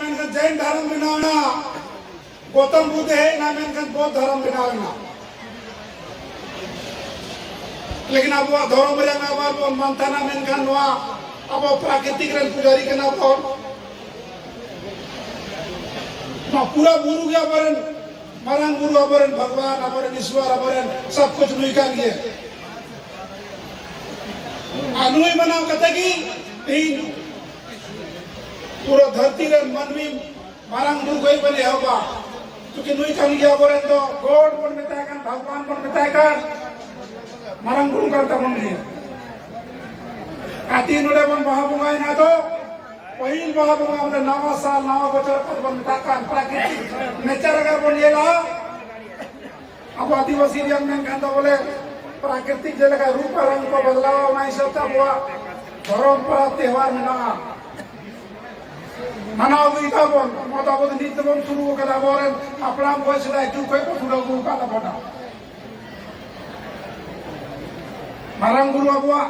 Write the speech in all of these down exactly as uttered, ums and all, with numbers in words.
ᱢᱮᱱᱠᱷᱟᱱ ᱡᱮᱱ ᱫᱷᱚᱨᱚᱢ ᱵᱮᱱᱟᱣ ᱮᱱᱟ, ᱜᱚᱛᱚᱢ ᱵᱩᱫᱽᱫᱷ ᱦᱮᱡ ᱮᱱᱟ, ᱢᱮᱱᱠᱷᱟᱱ ᱵᱳᱫᱷ ᱫᱷᱚᱨᱚᱢ ᱵᱮᱱᱟᱣ ᱮᱱᱟ᱾ ᱞᱮᱠᱤᱱ ᱟᱵᱚᱣᱟᱜ ᱫᱷᱚᱨᱚᱢ ᱨᱮᱭᱟᱜ ᱟᱵᱟᱨ ᱵᱚᱱ ᱢᱟᱱᱛᱟᱱᱟ, ᱢᱮᱱᱠᱷᱟᱱ ᱱᱚᱣᱟ ᱟᱵᱚ ᱯᱨᱟᱠᱨᱤᱛᱤᱠ ᱨᱮᱱ ᱯᱩᱡᱟᱨᱤ ᱠᱟᱱᱟ ᱵᱚᱱ᱾ ᱱᱚᱣᱟ ᱯᱩᱨᱟᱹ ᱵᱩᱨᱩ ᱜᱮ ᱟᱵᱚᱨᱮᱱ ᱢᱟᱨᱟᱝ ᱵᱩᱨᱩ, ᱟᱵᱚᱨᱮᱱ ᱵᱷᱟᱜᱽᱣᱟᱱ, ᱟᱵᱚᱨᱮᱱ ᱤᱥᱣᱟᱨ, ᱟᱵᱚᱨᱮᱱ ᱥᱚᱵ ᱠᱩᱪ ᱱᱩᱭ ᱠᱟᱱ ᱜᱮᱭᱟ᱾ ᱟᱨ ᱱᱩᱭ ᱢᱟᱱᱟᱣ ᱠᱟᱛᱮ ᱜᱮ ᱛᱮᱦᱮᱧ ᱯᱩᱨᱟᱹ ᱫᱷᱟᱹᱨᱛᱤ ᱨᱮᱱ ᱢᱟᱹᱱᱢᱤ ᱢᱟᱨᱟᱝ ᱵᱩᱨᱩ ᱠᱷᱚᱱ ᱵᱚᱱ ᱮᱦᱚᱵᱟ᱾ ᱪᱩᱸᱠᱤ ᱱᱩᱭ ᱠᱟᱱ ᱜᱮᱭᱟ ᱟᱵᱚᱨᱮᱱ ᱫᱚ God ᱵᱚᱱ ᱢᱮᱛᱟᱭ ᱠᱟᱱ, ᱵᱷᱟᱜᱽᱣᱟᱱ ᱵᱚᱱ ᱢᱮᱛᱟᱭ ᱠᱟᱱ, ᱢᱟᱨᱟᱝ ᱵᱩᱨᱩ ᱠᱟᱱ ᱛᱟᱵᱚᱱ ᱜᱮᱭᱟ᱾ ᱟᱨ ᱛᱮᱦᱮᱧ ᱱᱚᱰᱮ ᱵᱚᱱ ᱵᱟᱦᱟ ᱵᱚᱸᱜᱟᱭᱮᱱᱟ ᱫᱚ, ᱯᱟᱹᱦᱤᱞ ᱵᱟᱦᱟ ᱵᱚᱸᱜᱟ ᱵᱚᱞᱮ ᱱᱟᱣᱟ ᱥᱟᱞ, ᱱᱟᱣᱟ ᱵᱚᱪᱷᱚᱨ ᱚᱠᱟ ᱵᱚᱱ ᱢᱮᱛᱟᱜ ᱠᱟᱱ, ᱯᱨᱟᱠᱨᱤᱛᱤᱠ ᱱᱮᱪᱟᱨ ᱟᱜᱟᱨ ᱵᱚᱱ ᱧᱮᱞᱟ, ᱟᱵᱚ ᱟᱹᱫᱤᱵᱟᱹᱥᱤ ᱨᱮᱭᱟᱜ ᱢᱮᱱᱠᱷᱟᱱ ᱫᱚ ᱵᱚᱞᱮ ᱯᱨᱟᱠᱨᱤᱛᱤᱠ ᱡᱮᱞᱮᱠᱟ ᱨᱩᱯ ᱨᱚᱝ ᱠᱚ ᱵᱚᱫᱞᱟᱣᱟ, ᱚᱱᱟ ᱦᱤᱥᱟᱹᱵ ᱛᱮ ᱟᱵᱚᱣᱟᱜ ᱫᱷᱚᱨᱚᱢ ᱯᱚᱨᱚᱵᱽ ᱛᱮᱣᱦᱟᱨ ᱢᱮᱱᱟᱜᱼᱟ᱾ ᱢᱟᱱᱟᱣ ᱟᱹᱜᱩᱭ ᱛᱟᱵᱚᱱ, ᱱᱚᱣᱟ ᱫᱚ ᱟᱵᱚ ᱫᱚ ᱱᱤᱛ ᱫᱚᱵᱚᱱ ᱥᱩᱨᱩ ᱟᱠᱟᱫᱟ, ᱟᱵᱚᱨᱮᱱ ᱦᱟᱯᱲᱟᱢ ᱠᱚ ᱥᱮᱫᱟᱭ ᱡᱩᱜᱽ ᱠᱷᱚᱱ ᱠᱚ ᱥᱩᱨᱩ ᱟᱹᱜᱩ ᱟᱠᱟᱫ ᱛᱟᱵᱚᱱᱟ᱾ ᱢᱟᱨᱟᱝ ᱵᱩᱨᱩ ᱟᱵᱚᱣᱟᱜ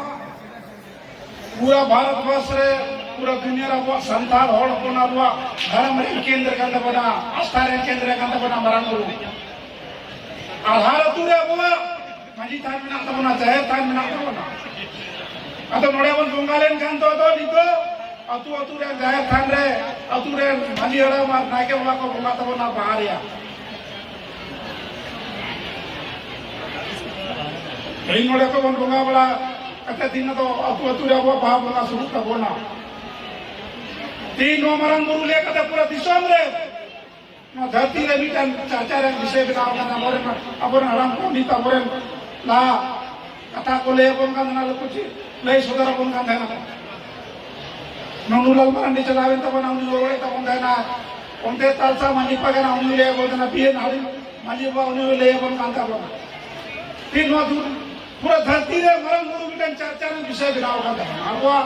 ᱯᱩᱨᱟᱹ ᱵᱷᱟᱨᱚᱛ ᱵᱚᱨᱥ ᱨᱮ, ᱯᱩᱨᱟᱹ ᱫᱩᱱᱤᱭᱟᱹ ᱨᱮ ᱟᱵᱚᱣᱟᱜ ᱥᱟᱱᱛᱟᱲ ᱦᱚᱲ ᱦᱚᱯᱚᱱ ᱟᱵᱚᱣᱟᱜ ᱫᱷᱚᱨᱚᱢ ᱨᱮᱱ ᱠᱮᱱᱫᱨᱚ ᱠᱟᱱ ᱛᱟᱵᱚᱱᱟ, ᱟᱥᱛᱷᱟ ᱨᱮᱱ ᱠᱮᱱᱫᱨᱚ ᱠᱟᱱ ᱛᱟᱵᱚᱱᱟ ᱢᱟᱨᱟᱝ ᱵᱩᱨᱩ᱾ ᱟᱨ ᱦᱟᱨ ᱟᱹᱛᱩ ᱨᱮ ᱟᱵᱚᱣᱟᱜ ᱢᱟᱹᱡᱷᱤ ᱛᱷᱟᱱ ᱢᱮᱱᱟᱜ ᱛᱟᱵᱚᱱᱟ, ᱡᱟᱦᱮᱨ ᱛᱷᱟᱱ ᱢᱮᱱᱟᱜ ᱛᱟᱵᱚᱱᱟ᱾ ᱟᱫᱚ ᱱᱚᱰᱮ ᱵᱚᱱ ᱵᱚᱸᱜᱟ ᱞᱮᱱᱠᱷᱟᱱ ᱫᱚ ᱟᱫᱚ ᱱᱤᱛᱚᱜ ᱟᱹᱛᱩ ᱟᱹᱛᱩ ᱨᱮ ᱡᱟᱦᱮᱨ ᱛᱷᱟᱱ ᱨᱮ ᱟᱹᱛᱩ ᱨᱮᱱ ᱢᱟᱹᱡᱷᱤ ᱦᱟᱲᱟᱢ ᱟᱨ ᱱᱟᱭᱠᱮ ᱵᱟᱵᱟ ᱠᱚ ᱵᱚᱸᱜᱟ ᱛᱟᱵᱚᱱᱟ ᱵᱟᱦᱟ ᱨᱮᱭᱟᱜ᱾ ᱛᱮᱦᱮᱧ ᱱᱚᱰᱮ ᱠᱚ ᱵᱚᱱ ᱵᱚᱸᱜᱟ ᱵᱟᱲᱟ ᱠᱟᱛᱮ ᱛᱮᱦᱮᱧ ᱫᱚ ᱟᱹᱛᱩ ᱟᱹᱛᱩ ᱨᱮ ᱟᱵᱚᱣᱟᱜ ᱵᱟᱦᱟ ᱵᱚᱸᱜᱟ ᱥᱩᱨᱩᱜ ᱛᱟᱵᱚᱱᱟ᱾ ᱛᱮᱦᱮᱧ ᱱᱚᱣᱟ ᱢᱟᱨᱟᱝ ᱵᱩᱨᱩ ᱞᱟᱹᱭ ᱠᱟᱛᱮ ᱯᱩᱨᱟᱹ ᱫᱤᱥᱚᱢ ᱨᱮ ᱱᱚᱣᱟ ᱫᱷᱟᱹᱨᱛᱤ ᱨᱮ ᱢᱤᱫᱴᱟᱝ ᱪᱟᱨᱪᱟ ᱨᱮᱭᱟᱜ ᱵᱤᱥᱚᱭ ᱵᱮᱱᱟᱣ ᱟᱠᱟᱱᱟ᱾ ᱟᱵᱚᱨᱮᱱ, ᱟᱵᱚᱨᱮᱱ ᱦᱟᱲᱟᱢ ᱠᱚ ᱱᱤᱛ ᱟᱵᱚᱨᱮᱱ ᱞᱟᱦᱟ ᱠᱟᱛᱷᱟ ᱠᱚ ᱞᱟᱹᱭ ᱟᱵᱚᱱ ᱠᱟᱱ ᱛᱟᱦᱮᱱᱟ, ᱞᱟᱹᱭ ᱥᱚᱫᱚᱨ ᱟᱵᱚᱱ ᱠᱟᱱ ᱛᱟᱦᱮᱱᱟ᱾ ᱱᱩᱱᱩᱞᱟᱞ ᱢᱟᱨᱟᱱᱰᱤ ᱪᱟᱞᱟᱣᱮᱱ ᱛᱟᱵᱚᱱᱟ, ᱩᱱᱤ ᱨᱚᱲᱮᱫ ᱛᱟᱵᱚᱱ ᱛᱟᱦᱮᱱᱟ᱾ ᱚᱱᱛᱮ ᱛᱟᱞᱥᱟ ᱢᱟᱹᱡᱷᱤ ᱯᱟᱨᱜᱟᱱᱟ, ᱩᱱᱤ ᱞᱟᱹᱭ ᱟᱵᱚᱱ ᱛᱟᱦᱮᱱᱟ᱾ ᱵᱤ ᱮᱱ ᱦᱟᱲᱤ ᱢᱟᱹᱡᱷᱤ ᱵᱟᱵᱟ, ᱩᱱᱤ ᱞᱟᱹᱭ ᱟᱵᱚᱱ ᱠᱟᱱ ᱛᱟᱵᱚᱱᱟ᱾ ᱯᱷᱤᱨ ᱱᱚᱣᱟ ᱫᱩ-, ᱯᱩᱨᱟᱹ ᱫᱷᱟᱹᱨᱛᱤ ᱨᱮ ᱢᱟᱨᱟᱝ ᱵᱩᱨᱩ ᱢᱤᱫᱴᱟᱝ ᱪᱟᱨᱪᱟ ᱨᱮᱱᱟᱜ ᱵᱤᱥᱚᱭ ᱵᱮᱱᱟᱣ ᱟᱠᱟᱱ ᱛᱟᱵᱚᱱᱟ᱾ ᱟᱵᱚᱣᱟᱜ,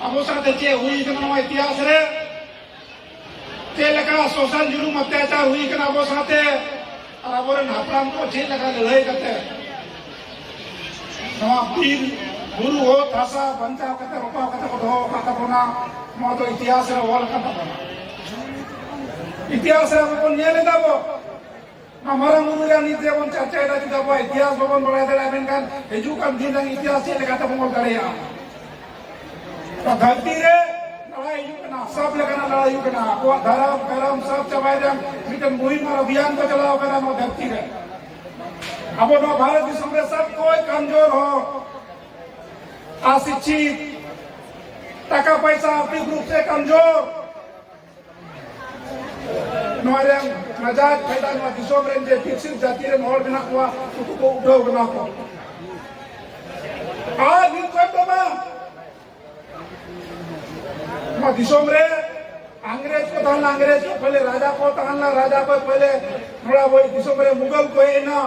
ᱟᱵᱚ ᱥᱟᱶᱛᱮ ᱪᱮᱫ ᱦᱩᱭ ᱠᱟᱱᱟ ᱱᱚᱣᱟ ᱤᱛᱤᱦᱟᱥ ᱨᱮ, ᱪᱮᱫ ᱞᱮᱠᱟ ᱥᱳᱥᱟᱞ ᱡᱩᱞᱩᱢ ᱚᱛᱛᱟᱪᱟᱨ ᱦᱩᱭ ᱠᱟᱱᱟ ᱟᱵᱚ ᱥᱟᱶᱛᱮ, ᱟᱨ ᱟᱵᱚᱨᱮᱱ ᱦᱟᱯᱲᱟᱢ ᱠᱚ ᱪᱮᱫ ᱞᱮᱠᱟ ᱞᱟᱹᱲᱦᱟᱹᱭ ᱠᱟᱛᱮ ᱱᱚᱣᱟ ᱵᱤᱨ ᱵᱩᱨᱩ ᱚᱛ ᱦᱟᱥᱟ ᱵᱟᱧᱪᱟᱣ ᱠᱟᱛᱮ, ᱨᱚᱯᱷᱟ ᱠᱟᱛᱮ ᱠᱚ ᱫᱚᱦᱚ ᱟᱠᱟᱫ ᱛᱟᱵᱚᱱᱟ, ᱱᱚᱣᱟ ᱫᱚ ᱤᱛᱤᱦᱟᱥ ᱨᱮ ᱚᱞ ᱟᱠᱟᱱ ᱛᱟᱵᱚᱱᱟ᱾ ᱤᱛᱤᱦᱟᱥ ᱨᱮ ᱟᱵᱚ ᱵᱚᱱ ᱧᱮᱞ ᱮᱫᱟ ᱵᱚ, ᱱᱚᱣᱟ ᱢᱟᱨᱟᱝ ᱵᱩᱨᱩ ᱨᱮᱭᱟᱜ ᱱᱤᱛ ᱨᱮᱵᱚᱱ ᱪᱟᱨᱪᱟᱭᱮᱫᱟ, ᱪᱮᱫᱟᱜ ᱟᱵᱚᱣᱟᱜ ᱤᱛᱤᱦᱟᱥ ᱵᱟᱵᱚᱱ ᱵᱟᱲᱟᱭ ᱫᱟᱲᱮᱭᱟᱜᱼᱟ? ᱢᱮᱱᱠᱷᱟᱱ ᱦᱤᱡᱩᱜ ᱠᱟᱱ ᱫᱤᱱ ᱨᱮᱱ ᱤᱛᱤᱦᱟᱥ ᱪᱮᱫ ᱞᱮᱠᱟᱛᱮ ᱵᱚᱱ ᱚᱞ ᱫᱟᱲᱮᱭᱟᱜᱼᱟ? ᱱᱚᱣᱟ ᱫᱷᱟᱹᱨᱛᱤ ᱨᱮ ᱞᱟᱲᱟᱭ ᱦᱩᱭᱩᱜ ᱠᱟᱱᱟ, ᱥᱟᱵ ᱞᱮᱠᱟᱱᱟᱜ ᱞᱟᱲᱟᱭ ᱦᱩᱭᱩᱜ ᱠᱟᱱᱟ᱾ ᱟᱵᱚᱣᱟᱜ ᱫᱷᱚᱨᱚᱢ ᱠᱟᱨᱚᱢ ᱥᱟᱵ ᱪᱟᱵᱟᱭ ᱨᱮᱭᱟᱜ ᱢᱤᱫᱴᱮᱱ ᱢᱩᱦᱤᱢ ᱟᱨ ᱚᱵᱷᱤᱭᱟᱱ ᱠᱚ ᱪᱟᱞᱟᱣ ᱠᱟᱱᱟ ᱱᱚᱣᱟ ᱫᱷᱟᱹᱨᱛᱤ ᱨᱮ᱾ ᱟᱵᱚ ᱱᱚᱣᱟ ᱵᱷᱟᱨᱚᱛ ᱫᱤᱥᱚᱢ ᱨᱮ ᱥᱟᱵ ᱠᱚᱭ ᱠᱟᱢᱡᱳᱨ ᱦᱚᱲ, ᱟᱥᱤᱪᱷᱤᱛ, ᱴᱟᱠᱟ ᱯᱚᱭᱥᱟ ᱟᱨᱛᱷᱤᱠ ᱨᱩᱯ ᱥᱮ ᱠᱟᱢᱡᱳᱨ, ᱱᱚᱣᱟ ᱨᱮᱱ ᱱᱟᱡᱟᱭ ᱯᱷᱟᱭᱫᱟ ᱱᱚᱣᱟ ᱫᱤᱥᱚᱢ ᱨᱮᱱ ᱡᱮ ᱵᱤᱠᱥᱤᱛ ᱡᱟᱹᱛᱤ ᱨᱮᱱ ᱦᱚᱲ ᱢᱮᱱᱟᱜ ᱠᱚᱣᱟ, ᱩᱱᱠᱩ ᱠᱚ ᱩᱰᱷᱟᱹᱣ ᱠᱟᱱᱟ ᱠᱚ᱾ ᱟᱨ ᱱᱤᱛ ᱠᱷᱚᱱ ᱫᱚ ᱵᱟᱝ, ᱱᱚᱣᱟ ᱫᱤᱥᱚᱢ ᱨᱮ ᱤᱝᱨᱮᱡᱽ ᱠᱚ ᱛᱟᱦᱮᱸ ᱞᱮᱱᱟ, ᱤᱝᱨᱮᱡᱽ ᱠᱚ ᱯᱟᱦᱞᱮ ᱨᱟᱡᱟ ᱠᱚ ᱛᱟᱦᱮᱸ ᱞᱮᱱᱟ, ᱨᱟᱡᱟ ᱠᱚ ᱯᱟᱦᱞᱮ ᱱᱚᱰᱮ ᱟᱵᱚ ᱫᱤᱥᱚᱢ ᱨᱮ ᱢᱩᱜᱚᱞ ᱠᱚ ᱦᱮᱡ ᱮᱱᱟ᱾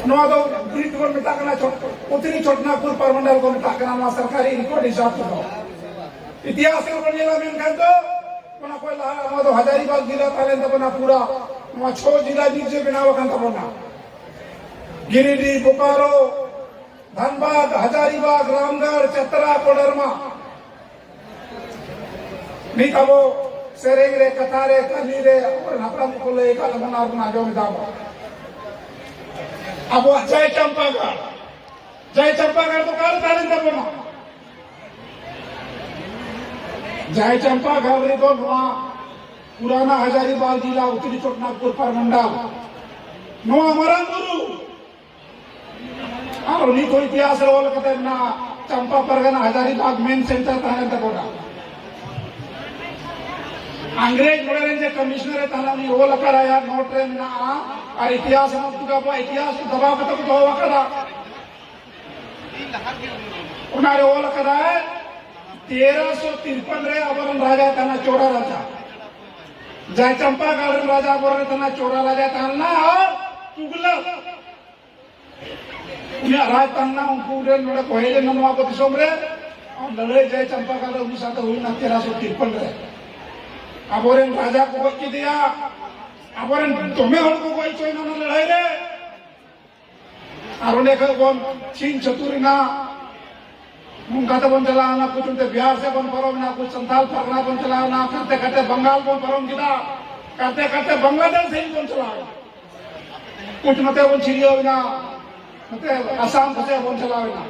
ᱱᱚᱣᱟ ᱫᱚ ᱵᱤᱨᱤᱫ ᱵᱚᱱ ᱢᱮᱛᱟᱜ ᱠᱟᱱᱟ, ᱪᱷᱚᱴ-, ᱩᱛᱛᱚᱨᱤ ᱪᱷᱳᱴᱚᱱᱟᱜᱽᱯᱩᱨ ᱯᱟᱨᱢᱟᱱᱰᱟᱞ ᱠᱚ ᱢᱮᱛᱟᱜ ᱠᱟᱱᱟ ᱱᱚᱣᱟ ᱥᱚᱨᱠᱟᱨᱤ ᱨᱮᱠᱚᱨᱰ ᱦᱤᱥᱟᱵ ᱛᱮᱫᱚ᱾ ᱤᱛᱤᱦᱟᱥ ᱨᱮᱵᱚᱱ ᱧᱮᱞᱟ ᱢᱮᱱᱠᱷᱟᱱ ᱫᱚ ᱚᱱᱟ ᱠᱷᱚᱱ ᱞᱟᱦᱟ ᱱᱚᱣᱟ ᱫᱚ ᱦᱟᱡᱟᱨᱤᱵᱟᱜᱽ ᱡᱮᱞᱟ ᱛᱟᱦᱮᱸ ᱞᱮᱱ ᱛᱟᱵᱚᱱᱟ, ᱯᱩᱨᱟ ᱱᱚᱣᱟ ᱪᱷᱚ ᱡᱮᱞᱟ ᱱᱤᱛ ᱡᱮ ᱵᱮᱱᱟᱣ ᱟᱠᱟᱱ ᱛᱟᱵᱚᱱᱟ, ᱜᱤᱨᱤᱰᱤ, ᱵᱳᱠᱟᱨᱳ, ᱫᱷᱟᱱᱵᱟᱫᱽ, ᱦᱟᱡᱟᱨᱤᱵᱟᱜᱽ, ᱨᱟᱢᱜᱚᱲ, ᱪᱟᱛᱨᱟ, ᱠᱳᱰᱟᱨᱢᱟ᱾ ᱱᱤᱛ ᱟᱵᱚ ᱥᱮᱨᱮᱧ ᱨᱮ, ᱠᱟᱛᱷᱟ ᱨᱮ, ᱠᱟᱹᱦᱱᱤ ᱨᱮ ᱟᱵᱚᱨᱮᱱ ᱦᱟᱯᱲᱟᱢ ᱠᱚᱠᱚ ᱞᱟᱹᱭ ᱟᱠᱟᱫ ᱛᱟᱵᱚᱱᱟ ᱟᱨ ᱵᱚᱱ ᱟᱸᱡᱚᱢ ᱮᱫᱟ ᱵᱚᱱ᱾ ᱟᱵᱚᱣᱟᱜ ᱡᱟᱭ ᱪᱟᱢᱯᱟᱜᱟᱲ, ᱡᱟᱭ ᱪᱟᱢᱯᱟᱜᱟᱲ ᱫᱚ ᱚᱠᱟᱨᱮ ᱛᱟᱦᱮᱸ ᱞᱮᱱ ᱛᱟᱵᱚᱱᱟ? ᱡᱟᱭ ᱪᱟᱢᱯᱟᱜᱟᱲ ᱨᱮᱫᱚ ᱱᱚᱣᱟ ᱯᱩᱨᱟᱱᱟ ᱦᱟᱡᱟᱨᱤᱵᱟᱜᱽ ᱡᱮᱞᱟ, ᱩᱛᱛᱚᱨᱤ ᱪᱷᱳᱴᱚᱱᱟᱜᱽᱯᱩᱨ ᱯᱟᱨᱢᱟᱱᱰᱟᱞ, ᱱᱚᱣᱟ ᱢᱟᱨᱟᱝ ᱵᱩᱨᱩ ᱟᱨ ᱩᱱᱤ ᱠᱚ ᱤᱛᱤᱦᱟᱥ ᱨᱮ ᱚᱞ ᱠᱟᱛᱮ ᱢᱮᱱᱟᱜᱼᱟ, ᱪᱟᱢᱯᱟ ᱯᱟᱨᱜᱟᱱᱟ ᱦᱟᱡᱟᱨᱤᱵᱟᱜᱽ ᱢᱮᱱ ᱥᱮᱱᱴᱟᱨ ᱛᱟᱦᱮᱸ ᱞᱮᱱ ᱛᱟᱵᱚᱱᱟ᱾ ᱤᱝᱨᱮᱡᱽ ᱱᱚᱰᱮ ᱨᱮᱱ ᱡᱮ ᱠᱚᱢᱤᱥᱚᱱᱟᱨ ᱮ ᱛᱟᱦᱮᱸ ᱞᱮᱱᱟ, ᱩᱱᱤ ᱚᱞ ᱟᱠᱟᱫᱟᱭ, ᱱᱳᱴ ᱨᱮ ᱢᱮᱱᱟᱜᱼᱟ᱾ ᱟᱨ ᱤᱛᱤᱦᱟᱥ ᱨᱮᱱᱟᱜ ᱫᱩᱠ ᱟᱵᱚᱣᱟᱜ ᱤᱛᱤᱦᱟᱥ ᱠᱚ ᱫᱟᱵᱟᱣ ᱠᱟᱛᱮ ᱠᱚ ᱫᱚᱦᱚ ᱟᱠᱟᱫᱟ᱾ ᱚᱱᱟ ᱨᱮ ᱚᱞ ᱟᱠᱟᱫᱟᱭ, ᱛᱮᱨᱚᱥᱚ ᱛᱤᱨᱯᱚᱱ ᱨᱮ ᱟᱵᱚᱨᱮᱱ ᱨᱟᱡᱟ ᱛᱟᱦᱮᱸ ᱞᱮᱱᱟ, ᱪᱳᱲᱟ ᱨᱟᱡᱟ᱾ ᱡᱟᱭ ᱪᱟᱢᱯᱟᱜᱟᱲ ᱨᱮᱱ ᱨᱟᱡᱟ ᱟᱵᱚᱨᱮᱱ ᱛᱟᱦᱮᱸ ᱞᱮᱱᱟ, ᱪᱳᱲᱟ ᱨᱟᱡᱟ ᱛᱟᱦᱮᱸ ᱞᱮᱱᱟ ᱟᱨ ᱛᱩᱜᱷᱞᱚᱠ᱾ ᱩᱱᱤᱭᱟᱜ ᱨᱟᱡᱽ ᱛᱟᱦᱮᱸ ᱞᱮᱱᱟ, ᱩᱱᱠᱩ ᱨᱮᱱ ᱱᱚᱰᱮ ᱠᱚ ᱦᱮᱡ ᱞᱮᱱᱟ ᱱᱚᱣᱟ ᱠᱚ ᱫᱤᱥᱚᱢ ᱨᱮ᱾ ᱟᱨ ᱞᱟᱹᱲᱦᱟᱹᱭ ᱡᱟᱭ ᱪᱟᱢᱯᱟᱜᱟᱲ ᱨᱮ ᱩᱱᱤ ᱥᱟᱶᱛᱮ ᱦᱩᱭ ᱞᱮᱱᱟ ᱛᱮᱨᱚᱥᱚ ᱛᱤᱨᱯᱚᱱ ᱨᱮ᱾ ᱟᱵᱚᱨᱮᱱ ᱨᱟᱡᱟ ᱠᱚ ᱜᱚᱡ ᱠᱮᱫᱮᱭᱟ, ᱟᱵᱚᱨᱮᱱ ᱫᱚᱢᱮ ᱦᱚᱲ ᱠᱚ ᱜᱚᱡ ᱦᱚᱪᱚᱭᱮᱱᱟ ᱚᱱᱟ ᱞᱟᱹᱲᱦᱟᱹᱭ ᱨᱮ᱾ ᱟᱨ ᱚᱸᱰᱮ ᱠᱷᱚᱱ ᱵᱚᱱ ᱪᱷᱤᱝ ᱪᱷᱟᱹᱛᱩᱨ ᱮᱱᱟ᱾ ᱱᱚᱝᱠᱟ ᱛᱮᱵᱚᱱ ᱪᱟᱞᱟᱣᱱᱟ, ᱠᱩᱪ ᱚᱱᱛᱮ ᱵᱤᱦᱟᱨ ᱥᱮᱫ ᱵᱚᱱ ᱯᱟᱨᱚᱢᱮᱱᱟ, ᱠᱩᱪ ᱥᱟᱱᱛᱟᱞ ᱯᱟᱨᱜᱟᱱᱟ ᱵᱚᱱ ᱪᱟᱞᱟᱣᱱᱟ, ᱠᱟᱛᱮ ᱠᱟᱛᱮ ᱵᱟᱝᱜᱟᱞ ᱵᱚᱱ ᱯᱟᱨᱚᱢ ᱠᱮᱫᱟ, ᱠᱟᱛᱮ ᱠᱟᱛᱮ ᱵᱟᱝᱞᱟᱫᱮᱥ ᱥᱮᱫ ᱵᱚᱱ ᱪᱟᱞᱟᱣᱱᱟ, ᱠᱩᱪ ᱱᱚᱛᱮ ᱵᱚᱱ ᱪᱷᱤᱲᱭᱟᱹᱣ ᱮᱱᱟ, ᱱᱚᱛᱮ ᱟᱥᱟᱢ ᱠᱚᱥᱮᱫ ᱵᱚᱱ ᱪᱟᱞᱟᱣ ᱮᱱᱟ᱾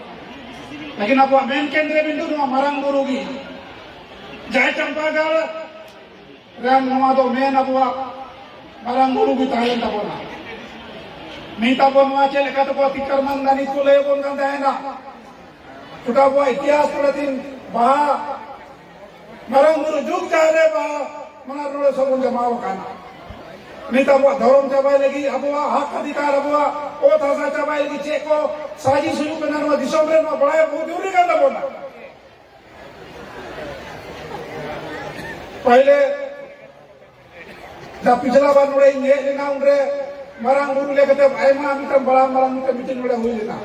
ᱞᱮᱠᱤᱱ ᱟᱵᱚᱣᱟᱜ ᱢᱮᱱ ᱠᱮᱱᱫᱨᱚ ᱵᱤᱱᱫᱩ ᱱᱚᱣᱟ ᱢᱟᱨᱟᱝ ᱵᱩᱨᱩ ᱜᱮ᱾ ᱡᱟᱦᱟᱸᱭ ᱪᱟᱢᱯᱟᱜᱟᱲ ᱨᱮᱱ ᱱᱚᱣᱟ ᱫᱚ ᱢᱮᱱ ᱟᱵᱚᱣᱟᱜ ᱢᱟᱨᱟᱝ ᱵᱩᱨᱩ ᱜᱮ ᱛᱟᱦᱮᱸ ᱞᱮᱱ ᱛᱟᱵᱚᱱᱟ᱾ ᱱᱤᱛ ᱟᱵᱚ ᱱᱚᱣᱟ ᱪᱮᱫ ᱞᱮᱠᱟ ᱛᱮᱠᱚ ᱛᱤᱠᱟᱨ ᱢᱟᱱᱫᱟᱱᱤ ᱠᱚ ᱞᱟᱹᱭ ᱟᱵᱚᱱ ᱠᱟᱱ ᱛᱟᱦᱮᱱᱟ, ᱜᱚᱴᱟ ᱟᱵᱚᱣᱟᱜ ᱤᱛᱤᱦᱟᱥ ᱠᱚᱨᱮ ᱫᱤᱱ ᱵᱟᱦᱟ ᱢᱟᱨᱟᱝ ᱵᱩᱨᱩ ᱡᱩᱜᱽ ᱡᱟᱦᱮᱨ ᱨᱮ ᱵᱟᱦᱟ ᱢᱟᱱᱟᱣ ᱱᱚᱰᱮ ᱥᱚᱵᱚᱱ ᱡᱚᱢᱟᱣ ᱟᱠᱟᱱᱟ᱾ ᱱᱤᱛ ᱟᱵᱚᱣᱟᱜ ᱫᱷᱚᱨᱚᱢ ᱪᱟᱵᱟᱭ ᱞᱟᱹᱜᱤᱫ, ᱟᱵᱚᱣᱟᱜ ᱦᱚᱠ ᱚᱫᱷᱤᱠᱟᱨ, ᱟᱵᱚᱣᱟᱜ ᱚᱛ ᱦᱟᱥᱟ ᱪᱟᱵᱟᱭ ᱞᱟᱹᱜᱤᱫ ᱪᱮᱫ ᱠᱚ ᱥᱟᱡᱤᱥ ᱦᱩᱭᱩᱜ ᱠᱟᱱᱟ, ᱱᱚᱣᱟ ᱫᱤᱥᱚᱢ ᱨᱮ ᱱᱚᱣᱟ ᱵᱟᱲᱟᱭ ᱵᱚᱦᱩᱛ ᱡᱚᱨᱩᱨᱤ ᱠᱟᱱ ᱛᱟᱵᱚᱱᱟ᱾ ᱯᱟᱦᱞᱮ ᱡᱟ ᱯᱤᱪᱷᱞᱟ ᱵᱟᱨ ᱱᱚᱰᱮᱧ ᱦᱮᱡ ᱞᱮᱱᱟ, ᱩᱱᱨᱮ ᱢᱟᱨᱟᱝ ᱵᱩᱨᱩ ᱞᱮᱠᱟᱛᱮ ᱟᱭᱢᱟ ᱢᱤᱫᱴᱟᱝ ᱵᱟᱲᱟ ᱢᱟᱨᱟᱝ ᱢᱤᱫᱴᱟᱝ ᱢᱤᱴᱤᱝ ᱱᱚᱰᱮ ᱦᱩᱭ ᱞᱮᱱᱟ᱾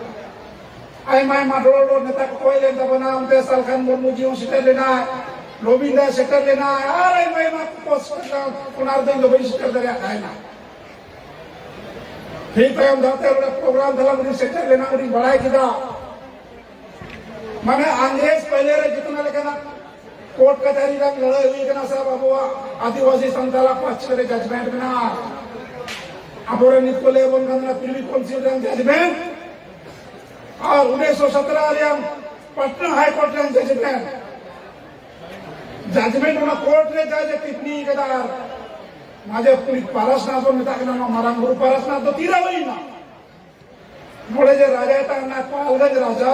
ᱟᱭᱢᱟ ᱟᱭᱢᱟ ᱰᱚᱲ ᱰᱚᱲ ᱱᱮᱛᱟ ᱠᱚᱠᱚ ᱦᱮᱡ ᱞᱮᱱ ᱛᱟᱵᱚᱱᱟ, ᱚᱱᱛᱮ ᱥᱟᱞᱠᱷᱟᱱ ᱢᱩᱨᱢᱩ ᱡᱤ ᱦᱚᱸ ᱥᱮᱴᱮᱨ ᱞᱮᱱᱟᱭ, ᱨᱚᱵᱤᱱ ᱫᱟ ᱥᱮᱴᱮᱨ ᱞᱮᱱᱟᱭ, ᱟᱨ ᱟᱭᱢᱟ ᱟᱭᱢᱟ ᱠᱚᱠᱚ ᱥᱮᱴᱮᱨ ᱞᱮᱱᱟ᱾ ᱚᱱᱟ ᱨᱮᱫᱚ ᱤᱧ ᱫᱚ ᱵᱟᱹᱧ ᱥᱮᱴᱮᱨ ᱫᱟᱲᱮᱭᱟᱜ ᱛᱟᱦᱮᱱᱟ᱾ ᱴᱷᱤᱠ ᱛᱟᱭᱚᱢ ᱫᱷᱟᱣ ᱛᱮ ᱚᱸᱰᱮ ᱯᱨᱳᱜᱨᱟᱢ ᱛᱟᱞᱟ ᱨᱤᱧ ᱥᱮᱴᱮᱨ ᱞᱮᱱᱟ, ᱚᱸᱰᱮᱧ ᱵᱟᱲᱟᱭ ᱠᱮᱫᱟ᱾ ᱢᱟᱱᱮ ᱟᱝᱨᱮᱡᱽ ᱯᱟᱦᱞᱮ ᱨᱮ ᱡᱤᱛᱱᱟ ᱞᱮᱠᱟᱱᱟᱜ ᱠᱳᱨᱴ ᱠᱟᱪᱷᱟᱨᱤ ᱨᱮ ᱞᱟᱹᱲᱦᱟᱹᱭ ᱦᱩᱭ ᱠᱟᱱᱟ ᱥᱮ ᱟᱵᱚᱣᱟᱜ ᱟᱹᱫᱤᱵᱟᱹᱥᱤ ᱥᱟᱱᱛᱟᱲᱟᱜ ᱯᱟᱥᱪᱷᱮ ᱨᱮ ᱡᱟᱡᱽᱢᱮᱱᱴ ᱢᱮᱱᱟᱜᱼᱟ? ᱟᱵᱚᱨᱮᱱ ᱱᱤᱛ ᱠᱚ ᱞᱟᱹᱭ ᱟᱵᱚᱱ ᱠᱟᱱ ᱛᱟᱦᱮᱱᱟ ᱯᱨᱤᱵᱷᱤ ᱠᱟᱣᱩᱱᱥᱤᱞ ᱨᱮᱱ ᱡᱟᱡᱽᱢᱮᱱᱴ ᱟᱨ ᱩᱱᱤᱥᱥᱚ ᱥᱚᱛᱨᱚ ᱨᱮᱭᱟᱜ ᱯᱟᱴᱱᱟ ᱦᱟᱭ ᱠᱳᱨᱴ ᱨᱮᱱ ᱡᱟᱡᱽᱢᱮᱱᱴ, ᱡᱟᱡᱽᱢᱮᱱᱴ ᱚᱱᱟ ᱠᱳᱨᱴ ᱨᱮ ᱡᱟᱡᱽ ᱮ ᱴᱤᱯᱯᱟᱱᱤ ᱠᱟᱫᱟ᱾ ᱟᱨ ᱢᱟᱡᱷᱮ ᱩᱱᱤ ᱯᱟᱨᱟᱥᱱᱟᱛᱷ ᱵᱚᱱ ᱢᱮᱛᱟᱜ ᱠᱟᱱᱟ, ᱱᱚᱣᱟ ᱢᱟᱨᱟᱝ ᱵᱩᱨᱩ ᱯᱟᱨᱟᱥᱱᱟᱛᱷ ᱫᱚ ᱛᱤᱨᱮ ᱦᱩᱭᱱᱟ? ᱱᱚᱰᱮ ᱡᱮ ᱨᱟᱡᱟᱭ ᱛᱟᱦᱮᱸ ᱞᱮᱱᱟ ᱯᱟᱞᱜᱚᱧᱡᱽ ᱨᱟᱡᱟ,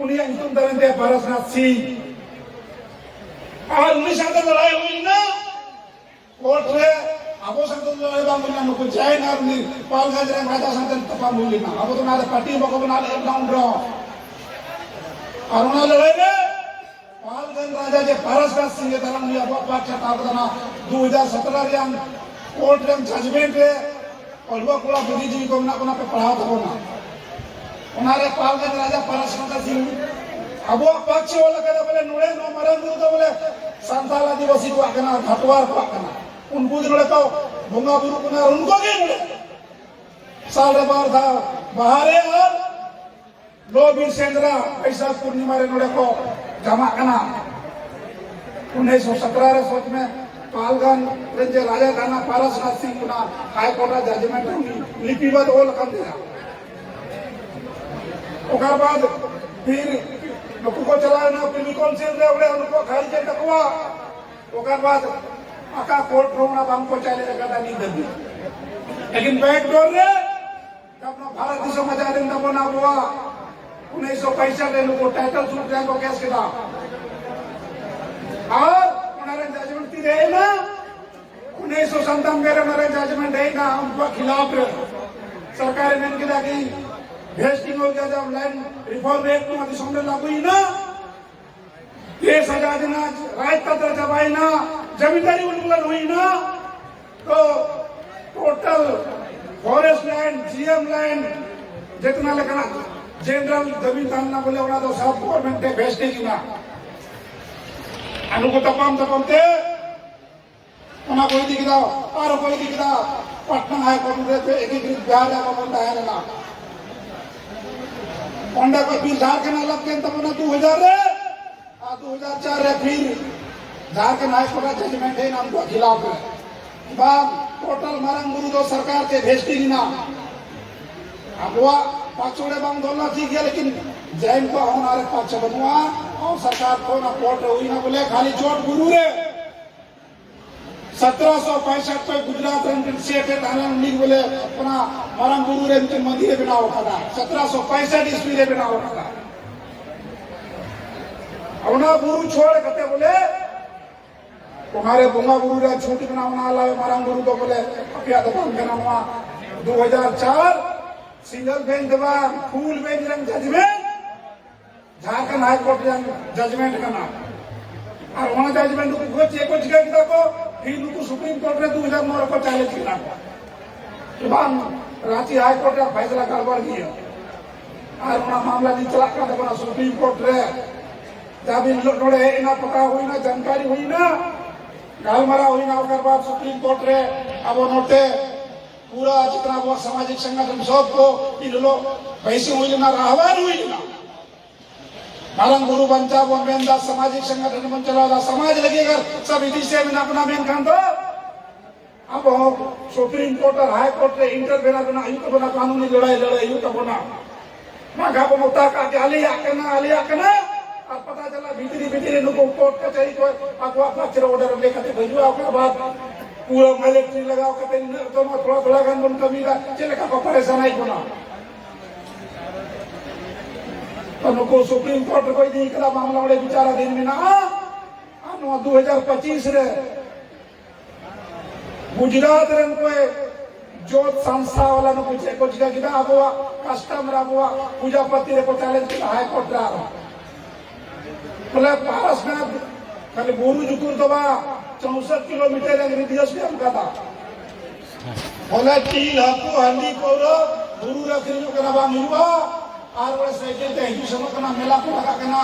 ᱩᱱᱤᱭᱟᱜ ᱧᱩᱛᱩᱢ ᱛᱟᱦᱮᱸ ᱞᱮᱱ ᱛᱟᱭᱟ ᱯᱟᱨᱟᱥᱱᱟᱛᱷ ᱥᱤᱝ᱾ ᱟᱨ ᱩᱱᱤ ᱥᱟᱶᱛᱮ ᱞᱟᱹᱲᱦᱟᱹᱭ ᱦᱩᱭ ᱞᱮᱱᱟ ᱠᱳᱨᱴ ᱨᱮ᱾ ᱟᱵᱚ ᱥᱟᱶᱛᱮ ᱞᱟᱹᱲᱦᱟᱹᱭ ᱵᱟᱝ ᱦᱩᱭ ᱞᱮᱱᱟ, ᱱᱩᱠᱩ ᱡᱟᱭᱱ ᱟᱨ ᱩᱱᱤ ᱯᱟᱞᱜᱚᱧᱡᱽ ᱨᱮᱱ ᱨᱟᱡᱟ ᱥᱟᱶᱛᱮ ᱛᱟᱯᱟᱢ ᱦᱩᱭ ᱞᱮᱱᱟ᱾ ᱟᱵᱚ ᱫᱚ ᱚᱱᱟ ᱨᱮ ᱯᱟᱨᱴᱤ ᱵᱟᱠᱚ ᱵᱮᱱᱟᱣ ᱞᱮᱫ ᱵᱚᱱᱟ ᱩᱱ ᱨᱮᱦᱚᱸ᱾ ᱟᱨ ᱚᱱᱟ ᱞᱟᱹᱲᱦᱟᱹᱭ ᱨᱮ ᱯᱟᱞᱜᱚᱧᱡᱽ ᱨᱟᱡᱟ ᱡᱮ ᱯᱟᱨᱟᱥᱱᱟᱛᱷ ᱥᱤᱝ ᱮ ᱫᱟᱨᱟᱢ ᱞᱮᱫᱟ, ᱟᱵᱚᱣᱟᱜ ᱯᱟᱠ ᱮ ᱦᱟᱛᱟᱣ ᱠᱮᱫᱟ᱾ ᱚᱱᱟ ᱫᱩ ᱦᱟᱡᱟᱨ ᱥᱚᱛᱨᱚ ᱨᱮᱭᱟᱜ ᱠᱳᱨᱴ ᱨᱮᱱ ᱡᱟᱡᱽᱢᱮᱱᱴ ᱨᱮ ᱯᱟᱹᱴᱷᱩᱣᱟᱹ ᱠᱚᱲᱟ ᱵᱩᱫᱷᱤᱡᱤᱵᱤ ᱠᱚ ᱢᱮᱱᱟᱜ ᱵᱚᱱᱟ, ᱯᱮ ᱯᱟᱲᱦᱟᱣ ᱛᱟᱵᱚᱱᱟ᱾ ᱚᱱᱟᱨᱮ ᱯᱟᱞᱜᱚᱧᱡᱽ ᱨᱟᱡᱟ ᱯᱟᱨᱟᱥᱱᱟᱛᱷ ᱥᱤᱝ ᱟᱵᱚᱣᱟᱜ ᱯᱟᱠ ᱮ ᱚᱞ ᱟᱠᱟᱫᱟ, ᱵᱚᱞᱮ ᱱᱚᱰᱮ ᱱᱚᱣᱟ ᱢᱟᱨᱟᱝ ᱵᱩᱨᱩ ᱫᱚ ᱵᱚᱞᱮ ᱥᱟᱱᱛᱟᱲ ᱟᱹᱫᱤᱵᱟᱹᱥᱤ ᱠᱚᱣᱟᱜ ᱠᱟᱱᱟ, ᱜᱷᱟᱴᱣᱟᱨ ᱠᱚᱣᱟᱜ ᱠᱟᱱᱟ᱾ ᱩᱱᱠᱩ ᱜᱮ ᱱᱚᱰᱮ ᱠᱚ ᱵᱚᱸᱜᱟ ᱵᱩᱨᱩ ᱠᱟᱱᱟ, ᱟᱨ ᱩᱱᱠᱩ ᱜᱮ ᱱᱚᱰᱮ ᱥᱟᱞ ᱨᱮ ᱵᱟᱨ ᱫᱷᱟᱣ ᱵᱟᱦᱟ ᱨᱮ ᱟᱨ ᱞᱚ ᱵᱤᱨ ᱥᱮᱸᱫᱽᱨᱟ ᱵᱟᱹᱭᱥᱟᱹᱠᱷ ᱯᱩᱨᱱᱤᱢᱟ ᱨᱮ ᱱᱚᱰᱮ ᱠᱚ ᱡᱟᱢᱟᱜ ᱠᱟᱱᱟ᱾ ᱩᱱᱤᱥᱥᱚ ᱥᱚᱛᱨᱚ ᱨᱮ ᱥᱚᱪ ᱢᱮ ᱯᱟᱞᱜᱟᱱ ᱨᱮ ᱡᱮ ᱨᱟᱡᱟ ᱛᱟᱦᱮᱱᱟ ᱯᱟᱨᱟᱥᱱᱟᱛᱷ ᱥᱤᱝ, ᱚᱱᱟ ᱦᱟᱭ ᱠᱳᱨᱴ ᱨᱮ ᱡᱟᱡᱽᱢᱮᱱᱴ ᱞᱤᱯᱤᱵᱟᱫ ᱚᱞ ᱟᱠᱟᱱ ᱛᱟᱭᱟ᱾ ᱚᱠᱟᱨ ᱵᱟᱫ ᱯᱷᱤᱨ ᱱᱩᱠᱩ ᱠᱚ ᱪᱟᱞᱟᱣ ᱮᱱᱟ ᱯᱨᱤᱵᱷᱤ ᱠᱟᱣᱩᱱᱥᱤᱞ ᱨᱮ, ᱚᱸᱰᱮ ᱩᱱᱠᱩ ᱠᱷᱟᱨᱤᱡ ᱮᱱ ᱛᱟᱠᱚᱣᱟ᱾ ᱚᱠᱟᱨ ᱵᱟᱫ ᱟᱠᱟ ᱠᱳᱨᱴ ᱨᱮ ᱚᱱᱟ ᱵᱟᱝ ᱠᱚ ᱪᱟᱞᱮ ᱟᱠᱟᱫᱟ ᱱᱤᱛ ᱫᱷᱟᱹᱵᱤᱡ᱾ ᱞᱮᱠᱤᱱ ᱵᱮᱠᱰᱳᱨ ᱨᱮ ᱡᱟᱵ ᱱᱚᱣᱟ ᱵᱷᱟᱨᱚᱛ ᱫᱤᱥᱚᱢ ᱟᱡᱟᱫ ᱮᱱ ᱛᱟᱵᱚᱱᱟ ᱟᱵᱚᱣᱟᱜ ᱩᱱᱤᱥᱥᱚ ᱯᱚᱸᱭᱥᱟᱴ ᱨᱮ ᱱᱩᱠᱩ ᱴᱟᱭᱴᱚᱞ ᱥᱩᱴ ᱨᱮ ᱠᱚ ᱠᱮᱥ ᱠᱮᱫᱟ᱾ ᱟᱨ ᱚᱱᱟ ᱨᱮ ᱡᱟᱡᱽᱢᱮᱱᱴ ᱛᱤᱨᱮ ᱦᱮᱡ ᱮᱱᱟ? ᱩᱱᱤᱥᱥᱚ ᱥᱟᱛᱟᱱᱵᱮ ᱨᱮ ᱚᱱᱟ ᱨᱮ ᱡᱟᱡᱽᱢᱮᱱᱴ ᱦᱮᱡ ᱮᱱᱟ ᱩᱱᱠᱩᱣᱟᱜ ᱠᱷᱤᱞᱟᱯ ᱨᱮ᱾ ᱥᱚᱨᱠᱟᱨ ᱮ ᱢᱮᱱ ᱠᱮᱫᱟ ᱠᱤ ᱵᱷᱮᱥᱴᱤᱝ ᱦᱚ ᱜᱟᱭᱟ, ᱡᱟᱵ ᱞᱮᱱᱰ ᱨᱤᱯᱷᱚᱨᱢ ᱮᱠᱴ ᱱᱚᱣᱟ ᱫᱤᱥᱚᱢ ᱨᱮ ᱞᱟᱹᱜᱩᱭᱮᱱᱟ, ᱫᱮᱥ ᱟᱡᱟᱫ ᱮᱱᱟ, ᱨᱟᱡᱽᱛᱚᱱᱛᱨᱚ ᱪᱟᱵᱟᱭᱮᱱᱟ, ᱡᱟᱢᱤᱱᱫᱟᱨᱤ ᱩᱱᱢᱩᱞᱚᱱ ᱦᱩᱭᱮᱱᱟ, ᱛᱚ ᱴᱳᱴᱟᱞ ᱯᱷᱚᱨᱮᱥᱴ ᱞᱮᱱᱰ, ᱡᱤᱮᱢ ᱞᱮᱱᱰ, ᱡᱮᱛᱱᱟ ᱞᱮᱠᱟᱱᱟᱜ ᱡᱮᱱᱟᱨᱮᱞ ᱡᱟᱢᱤᱱ ᱛᱟᱦᱮᱸ ᱞᱮᱱᱟ ᱵᱚᱞᱮ, ᱚᱱᱟ ᱫᱚ ᱥᱟᱵ ᱜᱚᱵᱷᱚᱨᱱᱢᱮᱱᱴ ᱮ ᱵᱷᱮᱥᱴᱤᱝ ᱮᱱᱟ᱾ ᱟᱨ ᱱᱩᱠᱩ ᱛᱟᱯᱟᱢ ᱛᱟᱯᱟᱢ ᱛᱮ ᱚᱱᱟ ᱠᱚ ᱤᱫᱤ ᱠᱮᱫᱟ, ᱟᱨ ᱠᱚ ᱤᱫᱤ ᱠᱮᱫᱟ ᱯᱟᱴᱱᱟ ᱦᱟᱭ ᱠᱳᱨᱴ ᱨᱮ, ᱮᱠᱤᱠᱨᱤᱛ ᱵᱤᱦᱟᱨ ᱨᱮ ᱟᱵᱚ ᱵᱚᱱ ᱛᱟᱦᱮᱸ ᱞᱮᱱᱟ᱾ ᱚᱸᱰᱮ ᱠᱷᱚᱱ ᱯᱷᱤᱨ ᱡᱷᱟᱲᱠᱷᱚᱸᱰ ᱟᱞᱟᱜ ᱠᱮᱱ ᱛᱟᱵᱚᱱᱟ ᱫᱩ ᱦᱟᱡᱟᱨ ᱨᱮ, ᱟᱨ ᱫᱩ ᱦᱟᱡᱟᱨ ᱪᱟᱨ ᱨᱮ ᱯᱷᱤᱨ ᱡᱷᱟᱲᱠᱷᱚᱸᱰ ᱦᱟᱭ ᱠᱳᱨᱴ ᱨᱮ ᱡᱟᱡᱽᱢᱮᱱᱴ ᱦᱮᱡ ᱮᱱᱟ ᱩᱱᱠᱩᱣᱟᱜ ᱠᱷᱤᱞᱟᱯ ᱨᱮ, ᱵᱟᱝ, ᱴᱳᱴᱟᱞ ᱢᱟᱨᱟᱝ ᱵᱩᱨᱩ ᱫᱚ ᱥᱚᱨᱠᱟᱨ ᱛᱮ ᱵᱷᱮᱥᱴᱤᱝ ᱮᱱᱟ᱾ ᱟᱵᱚᱣᱟᱜ ᱯᱟᱪᱚᱲᱮ ᱵᱟᱝ ᱫᱚᱞᱱᱟ ᱴᱷᱤᱠ ᱜᱮᱭᱟ, ᱞᱮᱠᱤᱱ ᱡᱟᱭᱤᱱ ᱠᱚᱣᱟᱜ ᱦᱚᱸ ᱚᱱᱟ ᱨᱮ ᱯᱟᱪᱚ ᱵᱟᱹᱱᱩᱜᱼᱟ᱾ ᱟᱨ ᱥᱚᱨᱠᱟᱨ ᱠᱷᱚᱱ ᱚᱱᱟ ᱠᱳᱨᱴ ᱨᱮ ᱦᱩᱭᱱᱟ ᱵᱚᱞᱮ ᱠᱷᱟᱹᱞᱤ ᱪᱚᱴ ᱵᱩᱨᱩ ᱨᱮ ᱥᱚᱛᱨᱚᱥᱚ ᱯᱚᱸᱭᱥᱟᱴ ᱠᱷᱚᱱ ᱜᱩᱡᱽᱨᱟᱴ ᱨᱮᱱ ᱢᱤᱫᱴᱮᱱ ᱥᱮᱴ ᱮ ᱛᱟᱦᱮᱸ ᱞᱮᱱᱟ, ᱩᱱᱤ ᱵᱚᱞᱮ ᱚᱱᱟ ᱢᱟᱨᱟᱝ ᱵᱩᱨᱩ ᱨᱮ ᱢᱤᱫᱴᱮᱱ ᱢᱚᱱᱫᱤᱨ ᱮ ᱵᱮᱱᱟᱣ ᱟᱠᱟᱫᱟ, ᱥᱚᱛᱨᱚᱥᱚ ᱯᱚᱸᱭᱥᱟᱴ ᱤᱥᱣᱤ ᱨᱮ ᱵᱮᱱᱟᱣ ᱟᱠᱟᱫᱟ᱾ ᱚᱱᱟ ᱵᱩᱨᱩ ᱪᱷᱚᱲ ᱠᱟᱛᱮ ᱵᱚᱞᱮ ᱚᱱᱟᱨᱮ ᱵᱚᱸᱜᱟ ᱵᱩᱨᱩ ᱨᱮ ᱪᱷᱩᱴ ᱠᱟᱱᱟ, ᱚᱱᱟ ᱟᱞᱟᱣ ᱢᱟᱨᱟᱝ ᱵᱩᱨᱩ ᱫᱚ ᱵᱚᱞᱮ ᱟᱯᱮᱭᱟᱜ ᱫᱚ ᱵᱟᱝ ᱠᱟᱱᱟ᱾ ᱱᱚᱣᱟ ᱫᱩ ᱦᱟᱡᱟᱨ ᱪᱟᱨ ᱥᱤᱝᱜᱮᱞ ᱵᱮᱧᱪ ᱫᱚ ᱵᱟᱝ, ᱯᱷᱩᱞ ᱵᱮᱧᱪ ᱨᱮᱱ ᱡᱟᱡᱽᱢᱮᱱᱴ ᱡᱷᱟᱲᱠᱷᱚᱸᱰ ᱦᱟᱭ ᱠᱳᱨᱴ ᱨᱮᱭᱟᱜ ᱡᱟᱡᱽᱢᱮᱱᱴ ᱠᱟᱱᱟ᱾ ᱟᱨ ᱚᱱᱟ ᱡᱟᱡᱽᱢᱮᱱᱴ ᱱᱩᱠᱩ ᱠᱚ ᱪᱮᱫ ᱠᱚ ᱪᱤᱠᱟᱹ ᱠᱮᱫᱟ ᱠᱚ, ᱯᱷᱤᱨ ᱱᱩᱠᱩ ᱥᱩᱯᱨᱤᱢ ᱠᱳᱨᱴ ᱨᱮ ᱫᱩ ᱦᱟᱡᱟᱨ ᱱᱚ ᱨᱮᱠᱚ ᱪᱟᱞᱮᱧᱡᱽ ᱠᱮᱫᱟ ᱠᱚ ᱠᱤ ᱵᱟᱝ, ᱨᱟᱸᱪᱤ ᱦᱟᱭ ᱠᱳᱨᱴ ᱨᱮᱭᱟᱜ ᱯᱷᱟᱭᱥᱟᱞᱟ ᱜᱟᱲᱵᱟᱲ ᱜᱮᱭᱟ᱾ ᱟᱨ ᱚᱱᱟ ᱢᱟᱢᱞᱟ ᱱᱤᱛ ᱪᱟᱞᱟᱜ ᱠᱟᱱ ᱛᱟᱵᱚᱱᱟ ᱥᱩᱯᱨᱤᱢ ᱠᱳᱨᱴ ᱨᱮ᱾ ᱡᱟ ᱫᱤᱱ ᱦᱤᱞᱳᱜ ᱱᱚᱰᱮ ᱦᱮᱡ ᱮᱱᱟ, ᱯᱟᱛᱟ ᱦᱩᱭᱱᱟ, ᱡᱟᱱᱠᱟᱨᱤ ᱦᱩᱭᱱᱟ, ᱜᱟᱞᱢᱟᱨᱟᱣ ᱦᱩᱭᱱᱟ, ᱚᱠᱟᱨ ᱵᱟᱫ ᱥᱩᱯᱨᱤᱢ ᱠᱳᱨᱴ ᱨᱮ ᱟᱵᱚ ᱱᱚᱛᱮ ᱯᱩᱨᱟᱹ ᱡᱤᱛᱱᱟ ᱟᱵᱚᱣᱟᱜ ᱥᱟᱢᱟᱡᱤᱠ ᱥᱚᱝᱜᱚᱴᱷᱚᱱ ᱥᱚᱵ ᱠᱚ ᱤᱱ ᱦᱤᱞᱳᱜ ᱵᱟᱹᱭᱥᱤ ᱦᱩᱭ ᱞᱮᱱᱟ, ᱨᱟᱦᱣᱟᱱ ᱦᱩᱭ ᱞᱮᱱᱟ᱾ ᱢᱟᱨᱟᱝ ᱵᱩᱨᱩ ᱵᱟᱧᱪᱟᱣ ᱵᱚᱱ ᱢᱮᱱᱫᱟ, ᱥᱟᱢᱟᱡᱤᱠ ᱥᱚᱝᱜᱚᱴᱷᱚᱱ ᱵᱚᱱ ᱪᱟᱞᱟᱣᱫᱟ, ᱥᱚᱢᱟᱡᱽ ᱞᱟᱹᱜᱤᱫ ᱟᱜᱟᱨ ᱥᱟᱵ ᱤᱫᱤ ᱥᱮ ᱢᱮᱱᱟᱜ ᱵᱚᱱᱟ, ᱢᱮᱱᱠᱷᱟᱱ ᱫᱚ ᱟᱵᱚ ᱦᱚᱸ ᱥᱩᱯᱨᱤᱢ ᱠᱳᱨᱴ ᱟᱨ ᱦᱟᱭ ᱠᱳᱨᱴ ᱨᱮ ᱤᱱᱴᱟᱨᱵᱷᱮᱱ ᱨᱮᱱᱟᱜ ᱦᱩᱭᱩᱜ ᱛᱟᱵᱚᱱᱟ, ᱠᱟᱹᱱᱩᱱᱤ ᱞᱟᱹᱲᱦᱟᱹᱭ ᱞᱟᱹᱲᱦᱟᱹᱭ ᱦᱩᱭᱩᱜ ᱛᱟᱵᱚᱱᱟ᱾ ᱵᱟᱝᱠᱷᱟᱱ ᱵᱚᱱ ᱢᱮᱛᱟ ᱠᱟᱜ ᱜᱮ, ᱟᱞᱮᱭᱟᱜ ᱠᱟᱱᱟ, ᱟᱞᱮᱭᱟᱜ ᱠᱟᱱᱟ᱾ ᱟᱨ ᱯᱟᱛᱟ ᱪᱟᱞᱟᱜ ᱵᱷᱤᱛᱨᱤ ᱵᱷᱤᱛᱨᱤ ᱱᱩᱠᱩ ᱠᱳᱨᱴ ᱠᱟᱪᱷᱟᱨᱤ ᱠᱚ ᱟᱠᱚᱣᱟᱜ ᱯᱟᱪᱨᱚ ᱚᱰᱟᱨ ᱞᱮᱠᱟᱛᱮ ᱠᱚ ᱦᱤᱡᱩᱜᱼᱟ᱾ ᱚᱠᱟ ᱵᱟᱫ ᱯᱩᱨᱟᱹ ᱢᱤᱞᱤᱴᱟᱨᱤ ᱞᱟᱜᱟᱣ ᱠᱟᱛᱮ ᱱᱤᱱᱟᱹᱜ ᱛᱚ ᱱᱚᱣᱟ ᱛᱷᱚᱲᱟ ᱛᱷᱚᱲᱟ ᱜᱟᱱ ᱵᱚᱱ ᱠᱟᱹᱢᱤᱭᱮᱫᱟ, ᱪᱮᱫ ᱞᱮᱠᱟ ᱠᱚ ᱯᱟᱨᱮᱥᱟᱱᱟᱭᱮᱫ ᱵᱚᱱᱟ? ᱛᱚ ᱱᱩᱠᱩ ᱥᱩᱯᱨᱤᱢ ᱠᱳᱨᱴ ᱨᱮᱠᱚ ᱤᱫᱤ ᱠᱟᱫᱟ, ᱢᱟᱢᱞᱟ ᱚᱸᱰᱮ ᱵᱤᱪᱟᱨᱟᱫᱷᱤᱱ ᱢᱮᱱᱟᱜᱼᱟ᱾ ᱟᱨ ᱱᱚᱣᱟ ᱫᱩ ᱦᱟᱡᱟᱨ ᱯᱚᱸᱪᱤᱥ ᱨᱮ ᱜᱩᱡᱽᱨᱟᱴ ᱨᱮᱱ ᱠᱚ ᱡᱳᱛ ᱥᱟᱱᱥᱟ ᱣᱟᱞᱟ ᱱᱩᱠᱩ ᱪᱮᱫ ᱠᱚ ᱪᱤᱠᱟ ᱠᱮᱫᱟ? ᱟᱵᱚᱣᱟᱜ ᱠᱟᱥᱴᱚᱢ ᱨᱮ, ᱟᱵᱚᱣᱟᱜ ᱯᱩᱡᱟ ᱯᱟᱹᱛᱤ ᱨᱮᱠᱚ ᱪᱮᱞᱮᱧᱡᱽ ᱠᱮᱫᱟ ᱦᱟᱭ ᱠᱳᱨᱴ ᱨᱮ᱾ ᱟᱨᱦᱚᱸ ᱵᱚᱞᱮ ᱯᱟᱨᱟᱥᱱᱟᱛᱷ ᱠᱷᱟᱹᱞᱤ ᱵᱩᱨᱩ ᱡᱩᱠᱩᱨ ᱫᱚ ᱵᱟᱝ, ᱪᱳᱥᱚᱴᱴᱤ ᱠᱤᱞᱳᱢᱤᱴᱟᱨ ᱨᱮ ᱨᱮᱰᱤᱭᱟᱥ ᱠᱚ ᱮᱢ ᱠᱟᱫᱟ᱾ ᱵᱚᱞᱮ ᱡᱤᱞ, ᱦᱟᱹᱠᱩ, ᱦᱟᱺᱰᱤ, ᱯᱟᱹᱣᱨᱟᱹ ᱵᱩᱨᱩ ᱨᱮ ᱟᱹᱠᱷᱨᱤᱧᱚᱜ ᱠᱟᱱᱟ, ᱵᱟᱝ ᱦᱩᱭᱩᱜᱼᱟ᱾ ᱟᱨ ᱵᱚᱞᱮ ᱥᱟᱭᱠᱮᱞ ᱛᱮ ᱦᱤᱡᱩᱜ ᱥᱮᱱᱚᱜ ᱠᱟᱱᱟ, ᱢᱮᱞᱟ ᱠᱚ ᱞᱟᱜᱟᱜ ᱠᱟᱱᱟ,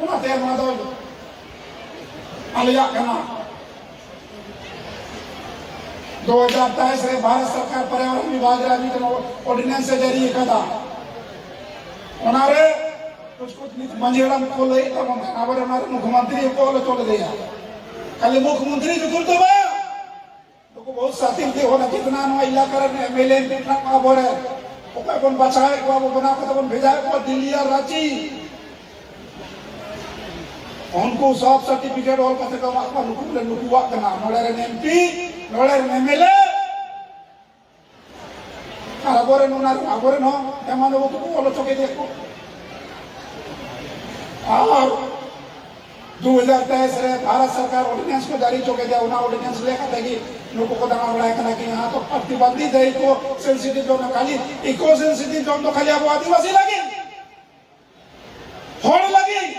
ᱚᱱᱟᱛᱮ ᱱᱚᱣᱟ ᱫᱚ ᱟᱞᱮᱭᱟᱜ ᱠᱟᱱᱟ᱾ ᱫᱩ ᱦᱟᱡᱟᱨ ᱛᱮᱭᱤᱥ ᱨᱮ ᱵᱷᱟᱨᱚᱛ ᱥᱚᱨᱠᱟᱨ ᱯᱚᱨᱭᱟᱵᱚᱨᱚᱱ ᱵᱤᱵᱷᱟᱜᱽ ᱨᱮ ᱢᱤᱫᱴᱮᱱ ᱚᱨᱰᱤᱱᱮᱱᱥ ᱮ ᱡᱟᱹᱨᱤ ᱟᱠᱟᱫᱟ᱾ ᱚᱱᱟᱨᱮ ᱠᱩᱪ ᱠᱩᱪ ᱱᱤᱛ ᱢᱟᱹᱡᱷᱤ ᱦᱟᱲᱟᱢ ᱠᱚ ᱞᱟᱹᱭᱮᱫ ᱛᱟᱵᱚᱱ ᱠᱟᱱᱟ, ᱟᱵᱚᱨᱮᱱ ᱚᱱᱟᱨᱮ ᱢᱩᱠᱷᱭᱚᱢᱚᱱᱛᱨᱤ ᱠᱚ ᱚᱞ ᱦᱚᱪᱚ ᱞᱮᱫᱮᱭᱟ᱾ ᱠᱷᱟᱹᱞᱤ ᱢᱩᱠᱷᱭᱚᱢᱚᱱᱛᱨᱤ ᱡᱩᱠᱩᱨ ᱫᱚ ᱵᱟᱝ, ᱱᱩᱠᱩ ᱵᱚᱦᱩᱛ ᱥᱟᱛᱷᱤ ᱛᱮ ᱦᱚᱸ ᱡᱤᱛᱱᱟ ᱱᱚᱣᱟ ᱮᱞᱟᱠᱟ ᱨᱮᱱ ᱮᱢ ᱮᱞ ᱮ ᱢᱮᱱᱟᱜ ᱠᱚᱣᱟ, ᱟᱵᱚᱨᱮᱱ ᱚᱠᱚᱭ ᱵᱚᱱ ᱵᱟᱪᱷᱟᱣᱮᱫ ᱠᱚᱣᱟ, ᱟᱵᱚ ᱵᱮᱱᱟᱣ ᱠᱟᱛᱮ ᱵᱚᱱ ᱵᱷᱮᱡᱟᱭᱮᱫ ᱠᱚᱣᱟ ᱫᱤᱞᱞᱤ ᱟᱨ ᱨᱟᱸᱪᱤ᱾ ᱩᱱᱠᱩ ᱥᱚᱵ ᱥᱟᱨᱴᱤᱯᱷᱤᱠᱮᱴ ᱚᱞ ᱠᱟᱛᱮ ᱠᱚ ᱮᱢᱟᱜ ᱠᱚᱣᱟ, ᱱᱩᱠᱩ ᱵᱚᱞᱮ ᱱᱩᱠᱩᱣᱟᱜ ᱠᱟᱱᱟ, ᱱᱚᱰᱮ ᱨᱮᱱ ᱮᱢ ᱯᱤ, ᱱᱚᱰᱮ ᱨᱮᱱ ᱮᱢ ᱮᱞ ᱮ᱾ ᱟᱨ ᱟᱵᱚᱨᱮᱱ ᱚᱱᱟ, ᱟᱵᱚᱨᱮᱱ ᱦᱚᱸ ᱮᱢᱟᱱ ᱵᱟᱹᱵᱩ ᱛᱟᱠᱚ ᱚᱞ ᱦᱚᱪᱚ ᱠᱮᱫᱮᱭᱟ ᱠᱚ᱾ ᱟᱨ ᱫᱩ ᱦᱟᱡᱟᱨ ᱛᱮᱭᱤᱥ ᱨᱮ ᱵᱷᱟᱨᱚᱛ ᱥᱚᱨᱠᱟᱨ ᱚᱨᱰᱤᱱᱮᱱᱥ ᱠᱚ ᱡᱟᱹᱨᱤ ᱦᱚᱪᱚ ᱠᱮᱫᱮᱭᱟ, ᱚᱱᱟ ᱚᱨᱰᱤᱱᱮᱱᱥ ᱞᱮᱠᱟᱛᱮ ᱜᱮ ᱱᱩᱠᱩ ᱠᱚ ᱫᱟᱬᱟ ᱵᱟᱲᱟᱭ ᱠᱟᱱᱟ ᱠᱤ ᱦᱟᱸ ᱛᱚ ᱯᱨᱚᱛᱤᱵᱚᱱᱫᱷᱤᱛ ᱦᱮ ᱤᱠᱳ ᱥᱮᱱᱥᱤᱴᱤᱵᱷ ᱡᱳᱱ, ᱠᱷᱟᱹᱞᱤ ᱤᱠᱳ ᱥᱮᱱᱥᱤᱴᱤᱵᱷ ᱡᱳᱱ ᱫᱚ ᱠᱷᱟᱹᱞᱤ ᱟᱵᱚ ᱟᱹᱫᱤᱵᱟᱹᱥᱤ ᱞᱟᱹᱜᱤᱫ, ᱦᱚᱲ ᱞᱟᱹᱜᱤᱫ᱾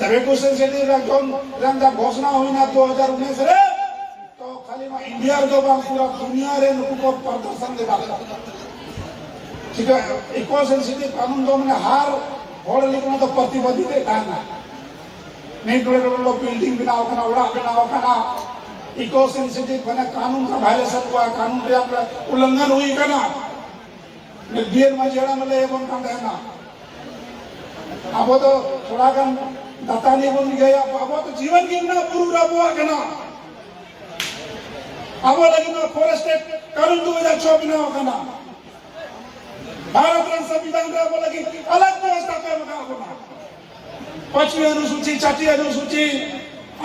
ᱡᱟᱵᱮ ᱠᱚ ᱥᱮᱱᱥᱤᱴᱤᱵᱷ ᱮᱠᱫᱚᱢ ᱨᱮᱱᱟᱜ ᱜᱷᱳᱥᱱᱟ ᱦᱩᱭᱱᱟ ᱫᱩ ᱦᱟᱡᱟᱨ ᱩᱱᱤᱥ ᱨᱮ, ᱛᱚ ᱠᱷᱟᱹᱞᱤ ᱱᱚᱣᱟ ᱤᱱᱰᱤᱭᱟ ᱨᱮᱫᱚ ᱵᱟᱝ, ᱯᱩᱨᱟ ᱫᱩᱱᱤᱭᱟ ᱨᱮ ᱱᱩᱠᱩ ᱠᱚ ᱯᱨᱚᱫᱚᱨᱥᱚᱱ ᱞᱮᱫᱟ᱾ ᱪᱤᱠᱟ ᱤᱠᱳ ᱥᱮᱱᱥᱤᱴᱤᱵᱷ ᱠᱟᱹᱱᱩᱱ ᱫᱚ ᱢᱟᱱᱮ ᱦᱟᱨ ᱦᱚᱲ ᱞᱟᱹᱜᱤᱫ ᱚᱱᱟ ᱫᱚ ᱯᱨᱚᱛᱤᱵᱚᱱᱫᱷᱤᱛ ᱮ ᱛᱟᱦᱮᱱᱟ᱾ ᱱᱤᱛ ᱱᱚᱰᱮ ᱱᱚᱰᱮ ᱵᱤᱞᱰᱤᱝ ᱵᱮᱱᱟᱣ ᱠᱟᱱᱟ, ᱚᱲᱟᱜ ᱵᱮᱱᱟᱣ ᱠᱟᱱᱟ, ᱤᱠᱳ ᱥᱮᱱᱥᱤᱴᱤᱵᱷ ᱢᱟᱱᱮ ᱠᱟᱹᱱᱩᱱ ᱠᱟ ᱵᱷᱟᱭᱞᱮᱥᱚᱱ ᱦᱩᱭᱩᱜᱼᱟ, ᱠᱟᱹᱱᱩᱱ ᱨᱮᱭᱟᱜ ᱩᱞᱞᱚᱝᱜᱷᱚᱱ ᱦᱩᱭ ᱠᱟᱱᱟ᱾ ᱵᱤᱭᱮᱱ ᱢᱟᱹᱡᱷᱤ ᱦᱟᱲᱟᱢ ᱞᱟᱹᱭ ᱟᱵᱚᱱ ᱠᱟᱱ ᱛᱟᱦᱮᱱᱟ, ᱟᱵᱚ ᱫᱚ ᱛᱷᱚᱲᱟ ᱜᱟᱱ ᱫᱟᱛᱟᱱᱤ ᱵᱚᱱ ᱤᱭᱟᱹᱭᱟ, ᱟᱵᱚ ᱫᱚ ᱡᱤᱭᱚᱱ ᱜᱮ ᱢᱮᱱᱟᱜᱼᱟ, ᱵᱩᱨᱩ ᱨᱮ ᱟᱵᱚᱣᱟᱜ ᱠᱟᱱᱟ᱾ ᱟᱵᱚ ᱞᱟᱹᱜᱤᱫ ᱱᱚᱣᱟ ᱯᱷᱚᱨᱮᱥᱴ ᱮᱠᱴ ᱠᱟᱹᱱᱩᱱ ᱫᱩ ᱦᱟᱡᱟᱨ ᱪᱷᱚ ᱵᱮᱱᱟᱣ ᱟᱠᱟᱱᱟ᱾ ᱵᱷᱟᱨᱚᱛ ᱨᱮᱱ ᱥᱚᱝᱵᱤᱫᱷᱟᱱ ᱨᱮ ᱟᱵᱚ ᱞᱟᱹᱜᱤᱫ ᱟᱞᱟᱜᱽ ᱵᱮᱵᱚᱥᱛᱷᱟ ᱠᱚ ᱮᱢ ᱟᱠᱟᱫ ᱵᱚᱱᱟ᱾ ᱯᱟᱸᱪᱣᱤ ᱚᱱᱩᱥᱩᱪᱤ, ᱪᱷᱟᱴᱤ ᱚᱱᱩᱥᱩᱪᱤ,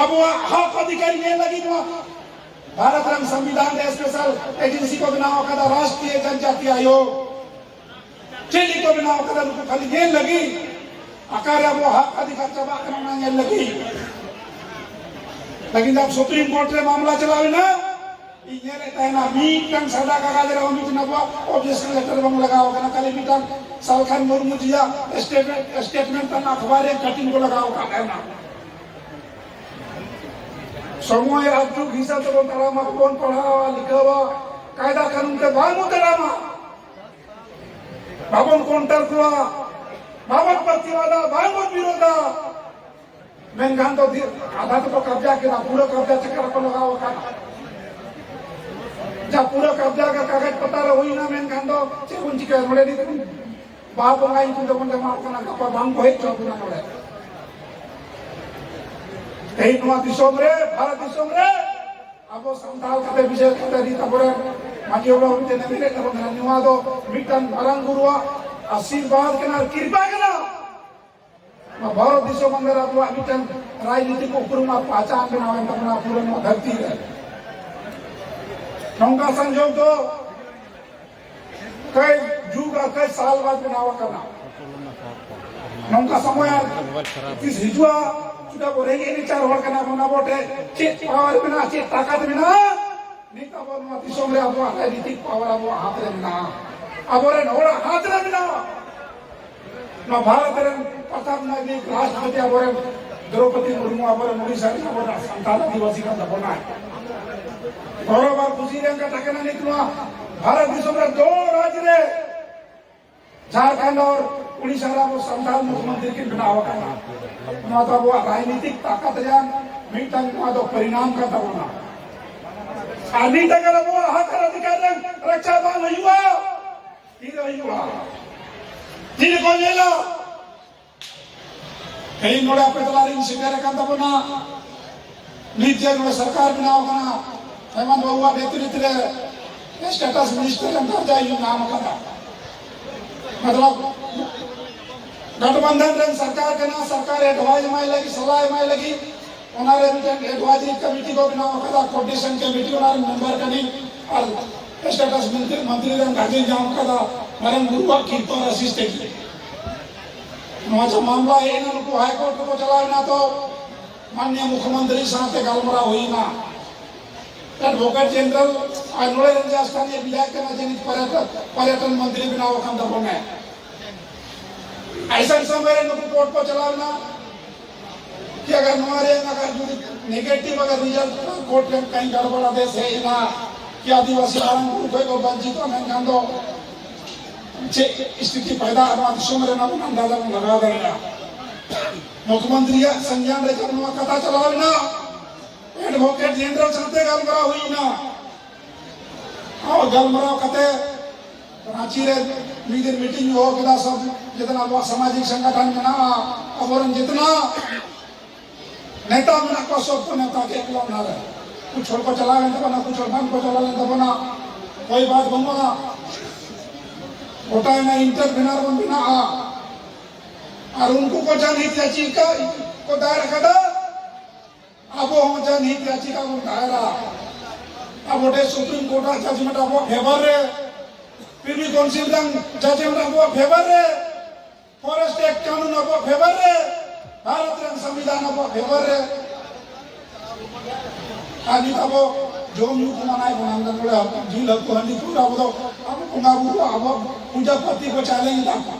ᱟᱵᱚᱣᱟᱜ ᱦᱚᱠ ᱚᱫᱷᱤᱠᱟᱨ ᱧᱮᱞ ᱞᱟᱹᱜᱤᱫ ᱱᱚᱣᱟ ᱵᱷᱟᱨᱚᱛ ᱨᱮᱱ ᱥᱚᱝᱵᱤᱫᱷᱟᱱ ᱨᱮ ᱥᱯᱮᱥᱟᱞ ᱮᱡᱮᱱᱥᱤ ᱠᱚ ᱵᱮᱱᱟᱣ ᱟᱠᱟᱫᱟ, ᱨᱟᱥᱴᱨᱤᱭᱚ ᱡᱟᱱᱡᱟᱛᱤ ᱟᱭᱳᱜᱽ᱾ ᱪᱮᱫ ᱞᱟᱹᱜᱤᱫ ᱠᱚ ᱵᱮᱱᱟᱣ ᱟᱠᱟᱫᱟ? ᱱᱩᱠᱩ ᱠᱷᱟᱹᱞᱤ ᱧᱮᱞ ᱞᱟᱹᱜᱤᱫ, ᱚᱠᱟᱨᱮ ᱟᱵᱚᱣᱟᱜ ᱦᱚᱠ ᱚᱫᱷᱤᱠᱟᱨ ᱪᱟᱵᱟᱜ ᱠᱟᱱᱟ, ᱚᱱᱟ ᱧᱮᱞ ᱞᱟᱹᱜᱤᱫ᱾ ᱞᱮᱠᱤᱱ ᱡᱟᱵ ᱥᱩᱯᱨᱤᱢ ᱠᱳᱨᱴ ᱨᱮ ᱢᱟᱢᱞᱟ ᱪᱟᱞᱟᱣ ᱮᱱᱟ, ᱤᱧ ᱧᱮᱞᱮᱫ ᱛᱟᱦᱮᱱᱟ ᱢᱤᱫᱴᱟᱝ ᱥᱟᱫᱟ ᱠᱟᱜᱚᱡᱽ ᱨᱮ ᱢᱤᱫᱴᱮᱱ ᱟᱵᱚᱣᱟᱜ ᱚᱵᱡᱮᱠᱥᱚᱱ ᱞᱮᱴᱟᱨ ᱵᱟᱝ ᱞᱟᱜᱟᱣ ᱟᱠᱟᱱᱟ, ᱠᱷᱟᱹᱞᱤ ᱢᱤᱫᱴᱟᱝ ᱥᱟᱞᱠᱷᱟᱱ ᱢᱩᱨᱢᱩ ᱡᱤᱭᱟᱜ ᱥᱴᱮᱴᱢᱮᱱᱴ, ᱥᱴᱮᱴᱢᱮᱱᱴ ᱛᱟᱦᱮᱱᱟ, ᱟᱠᱷᱵᱟᱨ ᱨᱮ ᱠᱟᱴᱤᱝ ᱠᱚ ᱞᱟᱜᱟᱣ ᱟᱠᱟᱫ ᱛᱟᱦᱮᱱᱟ᱾ ᱥᱚᱢᱚᱭ ᱟᱨ ᱡᱩᱜᱽ ᱦᱤᱥᱟᱹᱵ ᱛᱮᱵᱚᱱ ᱛᱟᱲᱟᱢᱟ, ᱵᱚᱱ ᱯᱟᱲᱦᱟᱣᱟ, ᱞᱤᱠᱷᱟᱹᱣᱟ, ᱠᱟᱭᱫᱟ ᱠᱟᱹᱱᱩᱱ ᱛᱮ ᱵᱟᱝ ᱵᱚᱱ ᱛᱟᱲᱟᱢᱟ, ᱵᱟᱵᱚᱱ ᱠᱚᱱᱴᱟᱨ ᱠᱚᱣᱟ, ᱵᱟᱵᱚᱱ ᱯᱨᱚᱛᱤᱵᱟᱫᱟ, ᱵᱟᱝ ᱵᱚᱱ ᱵᱤᱨᱳᱫᱟ, ᱢᱮᱱᱠᱷᱟᱱ ᱫᱚ ᱫᱤ-, ᱟᱫᱷᱟ ᱛᱮᱠᱚ ᱠᱟᱵᱽᱡᱟ ᱠᱮᱫᱟ, ᱯᱩᱨᱟᱹ ᱠᱟᱵᱽᱡᱟ ᱪᱮᱠᱟ ᱨᱮᱠᱚ ᱞᱟᱜᱟᱣ ᱟᱠᱟᱫ᱾ ᱡᱟ ᱯᱩᱨᱟᱹ ᱠᱟᱵᱽᱡᱟ ᱜᱮ ᱠᱟᱜᱚᱡᱽ ᱯᱟᱛᱟ ᱨᱮ ᱦᱩᱭᱱᱟ, ᱢᱮᱱᱠᱷᱟᱱ ᱫᱚ ᱪᱮᱫ ᱵᱚᱱ ᱪᱤᱠᱟᱹᱭᱟ? ᱱᱚᱰᱮ ᱱᱤᱛ ᱵᱚᱱ ᱵᱟᱦᱟ ᱵᱚᱸᱜᱟ ᱧᱩᱛᱩᱢ ᱛᱮᱵᱚᱱ ᱮᱢᱟ ᱠᱚ ᱠᱟᱱᱟ, ᱜᱟᱯᱟ ᱵᱟᱝ ᱠᱚ ᱦᱮᱡ ᱦᱚᱪᱚ ᱵᱚᱱᱟ ᱱᱚᱰᱮ᱾ ᱛᱮᱦᱮᱧ ᱱᱚᱣᱟ ᱫᱤᱥᱚᱢ ᱨᱮ, ᱵᱷᱟᱨᱚᱛ ᱫᱤᱥᱚᱢ ᱨᱮ ᱟᱵᱚ ᱥᱟᱱᱛᱟᱲ ᱠᱟᱛᱮ, ᱵᱤᱥᱮᱥ ᱠᱟᱛᱮ ᱱᱤᱛ ᱟᱵᱚᱨᱮᱱ ᱢᱟᱹᱡᱷᱤ ᱵᱟᱵᱟ ᱢᱤᱫᱴᱮᱱ ᱮ ᱢᱮᱱᱮᱫ ᱛᱟᱵᱚᱱ ᱠᱟᱱᱟ, ᱱᱚᱣᱟ ᱫᱚ ᱢᱤᱫᱴᱟᱝ ᱢᱟᱨᱟᱝ ᱵᱩᱨᱩᱣᱟᱜ ᱟᱥᱤᱨᱵᱟᱫᱽ ᱠᱟᱱᱟ ᱟᱨ ᱠᱨᱤᱯᱟ ᱠᱟᱱᱟ᱾ ᱱᱚᱣᱟ ᱵᱷᱟᱨᱚᱛ ᱫᱤᱥᱚᱢ ᱟᱱᱫᱚᱨ ᱟᱵᱚᱣᱟᱜ ᱢᱤᱫᱴᱟᱝ ᱨᱟᱡᱽᱱᱤᱛᱤᱠ ᱩᱯᱨᱩᱢ ᱟᱨ ᱯᱟᱦᱪᱟᱱ ᱵᱮᱱᱟᱣ ᱮᱱ ᱛᱟᱵᱚᱱᱟ ᱯᱩᱨᱟᱹ ᱱᱚᱣᱟ ᱫᱷᱟᱹᱨᱛᱤ ᱨᱮ᱾ ᱱᱚᱝᱠᱟ ᱥᱚᱝᱡᱳᱜᱽ ᱫᱚ ᱠᱚᱭ ᱡᱩᱜᱽ ᱟᱨ ᱠᱚᱭ ᱥᱟᱞ ᱵᱟᱫ ᱵᱮᱱᱟᱣ ᱟᱠᱟᱱᱟ᱾ ᱱᱚᱝᱠᱟ ᱥᱚᱢᱚᱭ ᱟᱨ ᱛᱤᱥ ᱦᱤᱡᱩᱜᱼᱟ? ᱪᱮᱫᱟᱜ ᱵᱚ ᱨᱮᱸᱜᱮᱡ ᱱᱟᱪᱟᱨ ᱦᱚᱲ ᱠᱟᱱᱟ ᱵᱚᱱ, ᱟᱵᱚ ᱴᱷᱮᱱ ᱪᱮᱫ ᱯᱟᱣᱟᱨ ᱢᱮᱱᱟᱜᱼᱟ, ᱪᱮᱫ ᱛᱟᱠᱟᱛ ᱢᱮᱱᱟᱜᱼᱟ? ᱱᱤᱛ ᱟᱵᱚ ᱱᱚᱣᱟ ᱫᱤᱥᱚᱢ ᱨᱮ ᱟᱵᱚᱣᱟᱜ ᱨᱟᱡᱽᱱᱤᱛᱤᱠ ᱯᱟᱣᱟᱨ ᱟᱵᱚᱣᱟᱜ ᱦᱟᱛ ᱨᱮ ᱢᱮᱱᱟᱜᱼᱟ, ᱟᱵᱚᱨᱮᱱ ᱦᱚᱲᱟᱜ ᱦᱟᱛ ᱨᱮ ᱢᱮᱱᱟᱜᱼᱟ᱾ ᱱᱚᱣᱟ ᱵᱷᱟᱨᱚᱛ ᱨᱮᱱ ᱯᱨᱚᱛᱷᱟᱢ ᱱᱟᱜᱚᱨᱤᱠ ᱨᱟᱥᱴᱨᱚᱯᱚᱛᱤ ᱟᱵᱚᱨᱮᱱ ᱫᱨᱚᱯᱚᱫᱤ ᱢᱩᱨᱢᱩ ᱟᱵᱚᱨᱮᱱ ᱳᱰᱤᱥᱟ ᱨᱮᱱ ᱟᱵᱚᱨᱮᱱ ᱥᱟᱱᱛᱟᱲ ᱟᱹᱫᱤᱵᱟᱹᱥᱤ ᱠᱟᱱ ᱛᱟᱵᱚᱱᱟᱭ᱾ ᱜᱚᱨᱚᱵᱽ ᱟᱨ ᱠᱩᱥᱤ ᱨᱮᱱᱟᱜ ᱠᱟᱛᱷᱟ ᱠᱟᱱᱟ, ᱱᱤᱛ ᱱᱚᱣᱟ ᱵᱷᱟᱨᱚᱛ ᱫᱤᱥᱚᱢ ᱨᱮ ᱫᱚ ᱨᱟᱡᱽ ᱨᱮ ᱡᱷᱟᱲᱠᱷᱚᱸᱰ ᱟᱨ ᱳᱰᱤᱥᱟ ᱨᱮ ᱟᱵᱚ ᱥᱟᱱᱛᱟᱲ ᱢᱩᱠᱷᱭᱚᱢᱚᱱᱛᱨᱤ ᱠᱤᱱ ᱵᱮᱱᱟᱣ ᱟᱠᱟᱱᱟ᱾ ᱱᱚᱣᱟ ᱫᱚ ᱟᱵᱚᱣᱟᱜ ᱨᱟᱡᱽᱱᱤᱛᱤᱠ ᱛᱟᱠᱟᱛ ᱨᱮᱭᱟᱜ ᱢᱤᱫᱴᱟᱝ ᱱᱚᱣᱟ ᱫᱚ ᱯᱚᱨᱤᱱᱟᱢ ᱠᱟᱱ ᱛᱟᱵᱚᱱᱟ᱾ ᱟᱨ ᱱᱤᱛ ᱟᱜᱟᱨ ᱟᱵᱚᱣᱟᱜ ᱦᱚᱠ ᱟᱨ ᱚᱫᱷᱤᱠᱟᱨ ᱨᱮ ᱨᱟᱠᱪᱟ ᱵᱟᱝ ᱦᱩᱭᱩᱜᱼᱟ, ᱛᱤᱨᱮ ᱦᱩᱭᱩᱜᱼᱟ? ᱛᱤᱨᱮ ᱠᱚ ᱧᱮᱞᱟ? ᱛᱮᱦᱮᱧ ᱱᱚᱰᱮ ᱟᱯᱮ ᱛᱟᱞᱟ ᱨᱤᱧ ᱥᱮᱴᱮᱨ ᱟᱠᱟᱱ ᱛᱟᱵᱚᱱᱟ᱾ ᱱᱤᱛ ᱡᱮ ᱱᱚᱰᱮ ᱥᱚᱨᱠᱟᱨ ᱵᱮᱱᱟᱣ ᱟᱠᱟᱱᱟ, ᱦᱮᱢᱚᱱᱛ ᱵᱟᱵᱩᱣᱟᱜ ᱱᱮᱛᱨᱤᱛ ᱨᱮ status minister ᱨᱮᱱ ᱫᱚᱨᱡᱟ ᱤᱧ ᱧᱟᱢ ᱟᱠᱟᱫᱟ᱾ ᱢᱚᱛᱞᱚᱵ, ᱜᱟᱴᱷᱵᱟᱱᱫᱷᱚᱱ ᱨᱮᱱ ᱥᱚᱨᱠᱟᱨ ᱠᱟᱱᱟ, ᱥᱚᱨᱠᱟᱨ advice ᱮᱢᱟᱭ ᱞᱟᱹᱜᱤᱫ, ᱥᱟᱞᱟ ᱮᱢᱟᱭ ᱞᱟᱹᱜᱤᱫ, ᱚᱱᱟᱨᱮ ᱢᱤᱫᱴᱮᱱ advisory committee ᱠᱚ ᱵᱮᱱᱟᱣ ᱟᱠᱟᱫᱟ, coordination committee, ᱚᱱᱟ ᱨᱮᱱ member ᱠᱟᱹᱱᱟᱹᱧ᱾ ᱟᱨ status ᱢᱚᱱᱛᱨᱤ, ᱢᱚᱱᱛᱨᱤ ᱨᱮᱱ ᱫᱚᱨᱡᱟᱧ ᱧᱟᱢ ᱟᱠᱟᱫᱟ, ᱢᱟᱨᱟᱝ ᱵᱩᱨᱩᱣᱟᱜ ᱠᱤᱨᱯᱟ ᱟᱥᱤᱥ ᱛᱮᱜᱮ᱾ ᱱᱚᱣᱟ ᱡᱟᱦᱟᱸ ᱢᱟᱢᱞᱟ ᱦᱮᱡ ᱮᱱᱟ, ᱱᱩᱠᱩ High Court ᱨᱮᱠᱚ ᱪᱟᱞᱟᱣ ᱮᱱᱟ, ᱛᱚ ᱢᱟᱱᱱᱤᱭᱚ ᱢᱩᱠᱷᱭᱚᱢᱚᱱᱛᱨᱤ ᱥᱟᱶᱛᱮ ᱜᱟᱞᱢᱟᱨᱟᱣ ᱦᱩᱭ ᱮᱱᱟ᱾ Advocate General ᱟᱨ ᱱᱚᱰᱮ ᱨᱮᱱ ᱡᱟᱦᱟᱸ ᱥᱛᱷᱟᱱᱤᱭᱚ ᱵᱤᱫᱷᱟᱭᱚᱠ ᱠᱟᱱᱟ, ᱡᱮ ᱱᱤᱛ ᱯᱚᱨᱭᱚᱴᱚᱱ, ᱯᱚᱨᱭᱚᱴᱚᱱ ᱢᱚᱱᱛᱨᱤ ᱵᱮᱱᱟᱣ ᱟᱠᱟᱱ ᱛᱟᱵᱚᱱᱟᱭ᱾ ᱟᱭᱥᱟᱱ ᱥᱚᱢᱚᱭ ᱨᱮ ᱱᱩᱠᱩ court ᱠᱚ ᱪᱟᱞᱟᱣ ᱮᱱᱟ᱾ कि अगर ᱱᱚᱣᱟ ᱨᱮ ᱟᱜᱟᱨ ᱡᱩᱫᱤ negative ᱟᱜᱟᱨ result, court ᱨᱮ ᱠᱟᱹᱡ ᱜᱟᱲᱵᱚᱲ ᱟᱫᱮᱥ ᱦᱮᱡ ᱮᱱᱟ, कि ᱟᱹᱫᱤᱵᱟᱹᱥᱤ ᱢᱟᱨᱟᱝ ᱵᱩᱨᱩ ᱠᱷᱚᱡ ᱠᱚ ᱵᱚᱧᱪᱤᱛᱚ ᱢᱮᱱᱠᱷᱟᱱ ᱫᱚ ᱪᱮᱫ ᱥᱛᱷᱤᱛᱤ ᱯᱟᱭᱫᱟ ᱱᱚᱣᱟ ᱫᱤᱥᱚᱢ ᱨᱮ, ᱚᱱᱟ ᱵᱚᱱ ᱟᱱᱫᱟᱡᱟ ᱵᱚᱱ ᱞᱟᱜᱟᱣ ᱫᱟᱲᱮᱭᱟᱜᱼᱟ᱾ ᱢᱩᱠᱷᱭᱚᱢᱚᱱᱛᱨᱤᱭᱟᱜ ᱥᱚᱝᱜᱮᱭᱟᱱ ᱨᱮ ᱡᱚᱵ ᱱᱚᱣᱟ ᱠᱟᱛᱷᱟ ᱪᱟᱞᱟᱣ ᱮᱱᱟ, Advocate General ᱥᱟᱶᱛᱮ ᱜᱟᱞᱢᱟᱨᱟᱣ ᱦᱩᱭ ᱮᱱᱟ᱾ ᱟᱨ ᱜᱟᱞᱢᱟᱨᱟᱣ ᱠᱟᱛᱮ ᱨᱟᱸᱪᱤ ᱨᱮ ᱢᱤᱫ ᱫᱤᱱ meeting ᱦᱚᱦᱚ ᱠᱮᱫᱟ, ᱥᱚᱵ ᱡᱮᱛᱱᱟ ᱟᱵᱚᱣᱟᱜ ᱥᱟᱢᱟᱡᱤᱠ ᱥᱚᱝᱜᱚᱴᱷᱚᱱ ᱢᱮᱱᱟᱜᱼᱟ, ᱟᱵᱚᱨᱮᱱ ᱡᱮᱛᱱᱟ ᱱᱮᱛᱟ ᱢᱮᱱᱟᱜ ᱠᱚᱣᱟ, ᱥᱚᱵ ᱠᱚ ᱱᱮᱣᱛᱟ ᱠᱮᱫ ᱠᱚᱣᱟ᱾ ᱚᱱᱟ ᱨᱮ ᱠᱩᱪ ᱦᱚᱲ ᱠᱚ ᱪᱟᱞᱟᱣ ᱮᱱ ᱛᱟᱵᱚᱱᱟ, ᱠᱩᱪ ᱦᱚᱲ ᱵᱟᱝ ᱠᱚ ᱪᱟᱞᱟᱣ ᱞᱮᱱ ᱛᱟᱵᱚᱱᱟ, ᱠᱚᱭ ᱵᱟᱛ ᱵᱟᱹᱱᱩᱜᱼᱟ᱾ ᱜᱚᱴᱟᱭᱮᱱᱟ, intervener ᱵᱚᱱ ᱵᱮᱱᱟᱜᱼᱟ᱾ ᱟᱨ ᱩᱱᱠᱩ ᱠᱚ ᱡᱟᱱᱦᱤᱛ ᱭᱟᱪᱤᱠᱟ ᱠᱚ ᱫᱟᱭᱮᱨ ᱟᱠᱟᱫᱟ, ᱟᱵᱚ ᱦᱚᱸ ᱡᱟᱱᱦᱤᱛ ᱭᱟᱪᱤᱠᱟ ᱵᱚᱱ ᱫᱟᱭᱮᱨᱟ᱾ ᱟᱵᱚ ᱴᱷᱮᱱ Supreme Court ᱟᱜ judgment ᱟᱵᱚᱣᱟᱜ favour ᱨᱮ, Privy Council ᱨᱮᱱ judgment ᱟᱵᱚᱣᱟᱜ favour ᱨᱮ, Forest Act ᱠᱟᱹᱱᱩᱱ ᱟᱵᱚᱣᱟᱜ favour ᱨᱮ, ᱵᱷᱟᱨᱚᱛ ᱨᱮᱱ ᱥᱚᱝᱵᱤᱫᱷᱟᱱ ᱟᱵᱚᱣᱟᱜ favour ᱨᱮ᱾ ᱟᱨ ᱱᱤᱛ ᱟᱵᱚ ᱡᱚᱢ ᱧᱩ ᱠᱚ ᱢᱟᱱᱟᱭ ᱵᱚᱱᱟ, ᱱᱚᱰᱮ ᱡᱤᱞ ᱦᱟᱹᱠᱩ ᱦᱟᱺᱰᱤ ᱯᱟᱹᱣᱨᱟᱹ ᱟᱵᱚ ᱫᱚ, ᱟᱵᱚ ᱵᱚᱸᱜᱟ ᱵᱩᱨᱩ, ᱟᱵᱚ ᱯᱩᱡᱟᱹ ᱯᱟᱹᱛᱤ ᱠᱚ challenge ᱮᱫᱟ ᱠᱚ᱾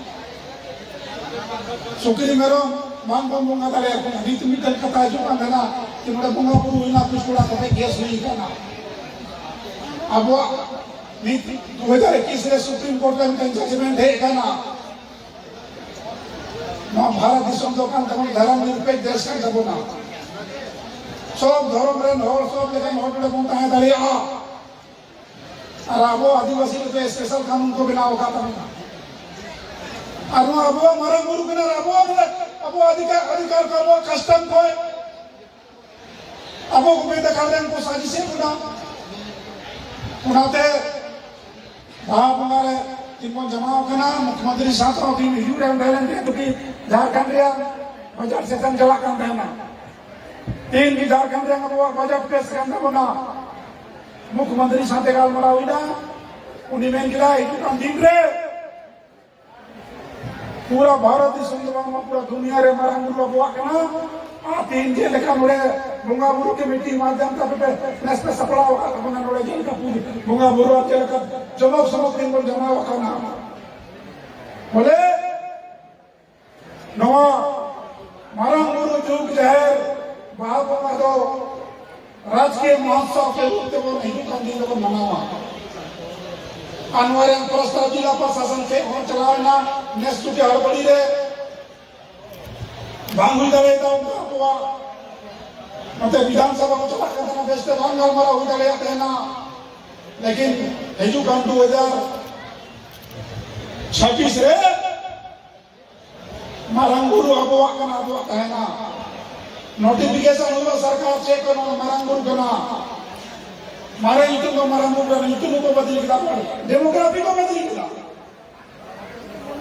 ᱥᱩᱠᱨᱤ ᱢᱮᱨᱚᱢ ᱵᱟᱝ ᱵᱚᱱ ᱵᱚᱸᱜᱟ ᱫᱟᱲᱮᱭᱟᱠᱚ ᱠᱟᱱᱟ᱾ ᱱᱤᱛ ᱢᱤᱫᱴᱮᱱ ᱠᱟᱛᱷᱟ ᱦᱤᱡᱩᱜ ᱠᱟᱱ ᱛᱟᱦᱮᱱᱟ ᱡᱮ ᱱᱚᱰᱮ ᱵᱚᱸᱜᱟ ᱵᱩᱨᱩ ᱦᱩᱭᱱᱟ, ᱠᱩᱪ ᱠᱚᱲᱟ ᱠᱚᱴᱷᱮᱡ gas ᱦᱩᱭ ᱠᱟᱱᱟ᱾ ᱟᱵᱚᱣᱟᱜ ᱱᱤᱛ ᱫᱩ ᱦᱟᱡᱟᱨ ᱮᱠᱩᱥ ᱨᱮ Supreme Court ᱨᱮ ᱢᱤᱫᱴᱮᱱ judgment ᱦᱮᱡ ᱟᱠᱟᱱᱟ᱾ ᱱᱚᱣᱟ ᱵᱷᱟᱨᱚᱛ ᱫᱤᱥᱚᱢ ᱫᱚ ᱠᱟᱱ ᱛᱟᱵᱚᱱᱟ, ᱫᱷᱚᱨᱚᱢ ᱱᱤᱨᱚᱯᱮᱠᱷ ᱫᱮᱥ ᱠᱟᱱ ᱛᱟᱵᱚᱱᱟ᱾ ᱥᱚᱵ ᱫᱷᱚᱨᱚᱢ ᱨᱮᱱ ᱦᱚᱲ, ᱥᱚᱵ ᱞᱮᱠᱟᱱ ᱦᱚᱲ ᱱᱚᱰᱮ ᱵᱚᱱ ᱛᱟᱦᱮᱸ ᱫᱟᱲᱮᱭᱟᱜᱼᱟ᱾ ᱟᱨ ᱟᱵᱚ ᱟᱹᱫᱤᱵᱟᱹᱥᱤ ᱞᱟᱹᱜᱤᱫ ᱥᱯᱮᱥᱟᱞ ᱠᱟᱹᱱᱩᱱ ᱠᱚ ᱵᱮᱱᱟᱣ ᱟᱠᱟᱫ ᱛᱟᱵᱚᱱᱟ᱾ ᱟᱨ ᱱᱚᱣᱟ ᱟᱵᱚᱣᱟᱜ ᱢᱟᱨᱟᱝ ᱵᱩᱨᱩ ᱠᱟᱱᱟ, ᱟᱵᱚᱣᱟᱜ ᱵᱚᱞᱮ, ᱟᱵᱚᱣᱟᱜ ᱚᱫᱷᱤᱠᱟᱨ, ᱚᱫᱷᱤᱠᱟᱨ ᱠᱚ ᱟᱵᱚᱣᱟᱜ ᱠᱟᱥᱴᱚᱢ ᱠᱚ ᱟᱵᱚ ᱠᱚ ᱵᱮᱫᱟᱠᱟᱨ ᱨᱮᱱ ᱠᱚ ᱥᱟᱹᱡᱤᱥᱮᱫ ᱵᱚᱱᱟ᱾ ᱚᱱᱟᱛᱮ ᱵᱟᱦᱟ ᱵᱚᱸᱜᱟ ᱨᱮ ᱛᱤᱱ ᱵᱚᱱ ᱡᱚᱢᱟᱣ ᱠᱟᱱᱟ, ᱢᱩᱠᱷᱭᱚᱢᱚᱱᱛᱨᱤ ᱥᱟᱶ ᱛᱮᱦᱚᱸ ᱛᱤᱱ ᱦᱤᱡᱩᱜ ᱨᱮ ᱚᱸᱰᱮ ᱞᱮᱱ ᱜᱮ ᱛᱩᱠᱤ ᱡᱷᱟᱲᱠᱷᱚᱸᱰ ᱨᱮᱭᱟᱜ ᱵᱟᱡᱟᱨ ᱥᱮᱥᱚᱱ ᱪᱟᱞᱟᱜ ᱠᱟᱱ ᱛᱟᱦᱮᱱᱟ᱾ ᱛᱤᱱ ᱜᱮ ᱡᱷᱟᱲᱠᱷᱚᱸᱰ ᱨᱮ ᱟᱵᱚᱣᱟᱜ ᱵᱟᱡᱟᱨ ᱯᱮᱥ ᱠᱟᱱ ᱛᱟᱵᱚᱱᱟ, ᱢᱩᱠᱷᱭᱚᱢᱚᱱᱛᱨᱤ ᱥᱟᱶᱛᱮ ᱜᱟᱞᱢᱟᱨᱟᱣ ᱦᱩᱭᱱᱟ᱾ ᱩᱱᱤ ᱢᱮᱱ ᱠᱮᱫᱟ, ᱦᱤᱡᱩᱜ ᱠᱟᱱ ᱫᱤᱱ ᱨᱮ ᱯᱩᱨᱟ ᱵᱷᱟᱨᱚᱛ ᱫᱤᱥᱚᱢ ᱫᱚ ᱵᱟᱝ, ᱯᱩᱨᱟ ᱫᱩᱱᱤᱭᱟᱹ ᱨᱮ ᱢᱟᱨᱟᱝ ᱵᱩᱨᱩ ᱟᱵᱚᱣᱟᱜ ᱠᱟᱱᱟ᱾ ᱟᱨ ᱛᱤᱦᱤᱧ ᱪᱮᱫ ᱞᱮᱠᱟ ᱱᱚᱰᱮ ᱵᱚᱸᱜᱟ ᱵᱩᱨᱩ ᱠᱚᱢᱤᱴᱤ ᱢᱟᱫᱷᱭᱚᱢ ᱛᱮ ᱟᱯᱮ ᱯᱮ ᱱᱮᱥ ᱯᱮ ᱥᱟᱯᱲᱟᱣ ᱟᱠᱟᱫ ᱛᱟᱵᱚᱱᱟ, ᱱᱚᱰᱮ ᱪᱮᱫ ᱞᱮᱠᱟ ᱯᱩᱡᱟᱹ, ᱵᱚᱸᱜᱟ ᱵᱩᱨᱩ ᱟᱨ ᱪᱮᱫ ᱞᱮᱠᱟ ᱡᱚᱢᱚᱠ ᱥᱚᱢᱚᱠ ᱫᱤᱱ ᱵᱚᱱ ᱡᱟᱢᱟᱣ ᱟᱠᱟᱱᱟ᱾ ᱵᱚᱞᱮ ᱱᱚᱣᱟ ᱢᱟᱨᱟᱝ ᱵᱩᱨᱩ ᱡᱩᱜᱽ ᱡᱟᱦᱮᱨ ᱵᱟᱦᱟ ᱵᱚᱸᱜᱟ ᱫᱚ ᱨᱟᱡᱽᱠᱤᱭᱟᱹ ᱢᱚᱦᱳᱛᱥᱚᱵ ᱠᱮ ᱨᱩᱯ ᱛᱮᱵᱚᱱ ᱦᱤᱡᱩᱜ ᱠᱟᱱ ᱫᱤᱱ ᱨᱮᱵᱚᱱ ᱢᱟᱱᱟᱣᱟ᱾ ᱟᱨ ᱱᱚᱣᱟ ᱨᱮᱭᱟᱜ ᱯᱨᱚᱥᱛᱟᱵ ᱡᱤᱞᱟ ᱯᱨᱚᱥᱟᱥᱚᱱ ᱴᱷᱮᱱ ᱦᱚᱸ ᱪᱟᱞᱟᱣ ᱮᱱᱟ, ᱱᱮᱥ ᱪᱩᱴᱤ ᱦᱟᱲᱵᱟᱲᱤ ᱨᱮ ᱵᱟᱝ ᱦᱩᱭ ᱫᱟᱲᱮᱭᱟᱫᱟ᱾ ᱚᱱᱠᱟ ᱟᱵᱚᱣᱟᱜ ᱱᱚᱛᱮ ᱵᱤᱫᱷᱟᱱ ᱥᱚᱵᱷᱟ ᱠᱚ ᱪᱟᱞᱟᱜ ᱠᱟᱱ ᱛᱟᱦᱮᱱᱟ, ᱵᱮᱥᱛᱮ ᱵᱟᱝ ᱜᱟᱞᱢᱟᱨᱟᱣ ᱦᱩᱭ ᱫᱟᱲᱮᱭᱟᱜ ᱛᱟᱦᱮᱱᱟ᱾ ᱞᱮᱠᱤᱱ ᱦᱤᱡᱩᱜ ᱠᱟᱱ ᱫᱩ ᱦᱟᱡᱟᱨ ᱪᱷᱟᱵᱵᱤᱥ ᱨᱮ ᱢᱟᱨᱟᱝ ᱵᱩᱨᱩ ᱟᱵᱚᱣᱟᱜ ᱠᱟᱱᱟ, ᱟᱵᱚᱣᱟᱜ ᱛᱟᱦᱮᱱᱟ᱾ ᱱᱳᱴᱤᱯᱷᱤᱠᱮᱥᱚᱱ ᱦᱩᱭᱩᱜᱼᱟ ᱥᱚᱨᱠᱟᱨ ᱪᱮᱫ ᱠᱟᱱᱟ, ᱢᱟᱨᱟᱝ ᱵᱩᱨᱩ ᱠᱟᱱᱟ᱾ ᱢᱟᱨᱮ ᱧᱩᱛᱩᱢ ᱫᱚ ᱢᱟᱨᱟᱝ ᱵᱩᱨᱩ ᱠᱟᱱᱟ, ᱧᱩᱛᱩᱢ ᱦᱚᱸᱠᱚ ᱵᱟᱹᱛᱤᱞ ᱠᱮᱫᱟ, ᱰᱮᱢᱳᱜᱨᱟᱯᱷᱤ ᱠᱚ ᱵᱟᱹᱛᱤᱞ ᱠᱮᱫᱟ᱾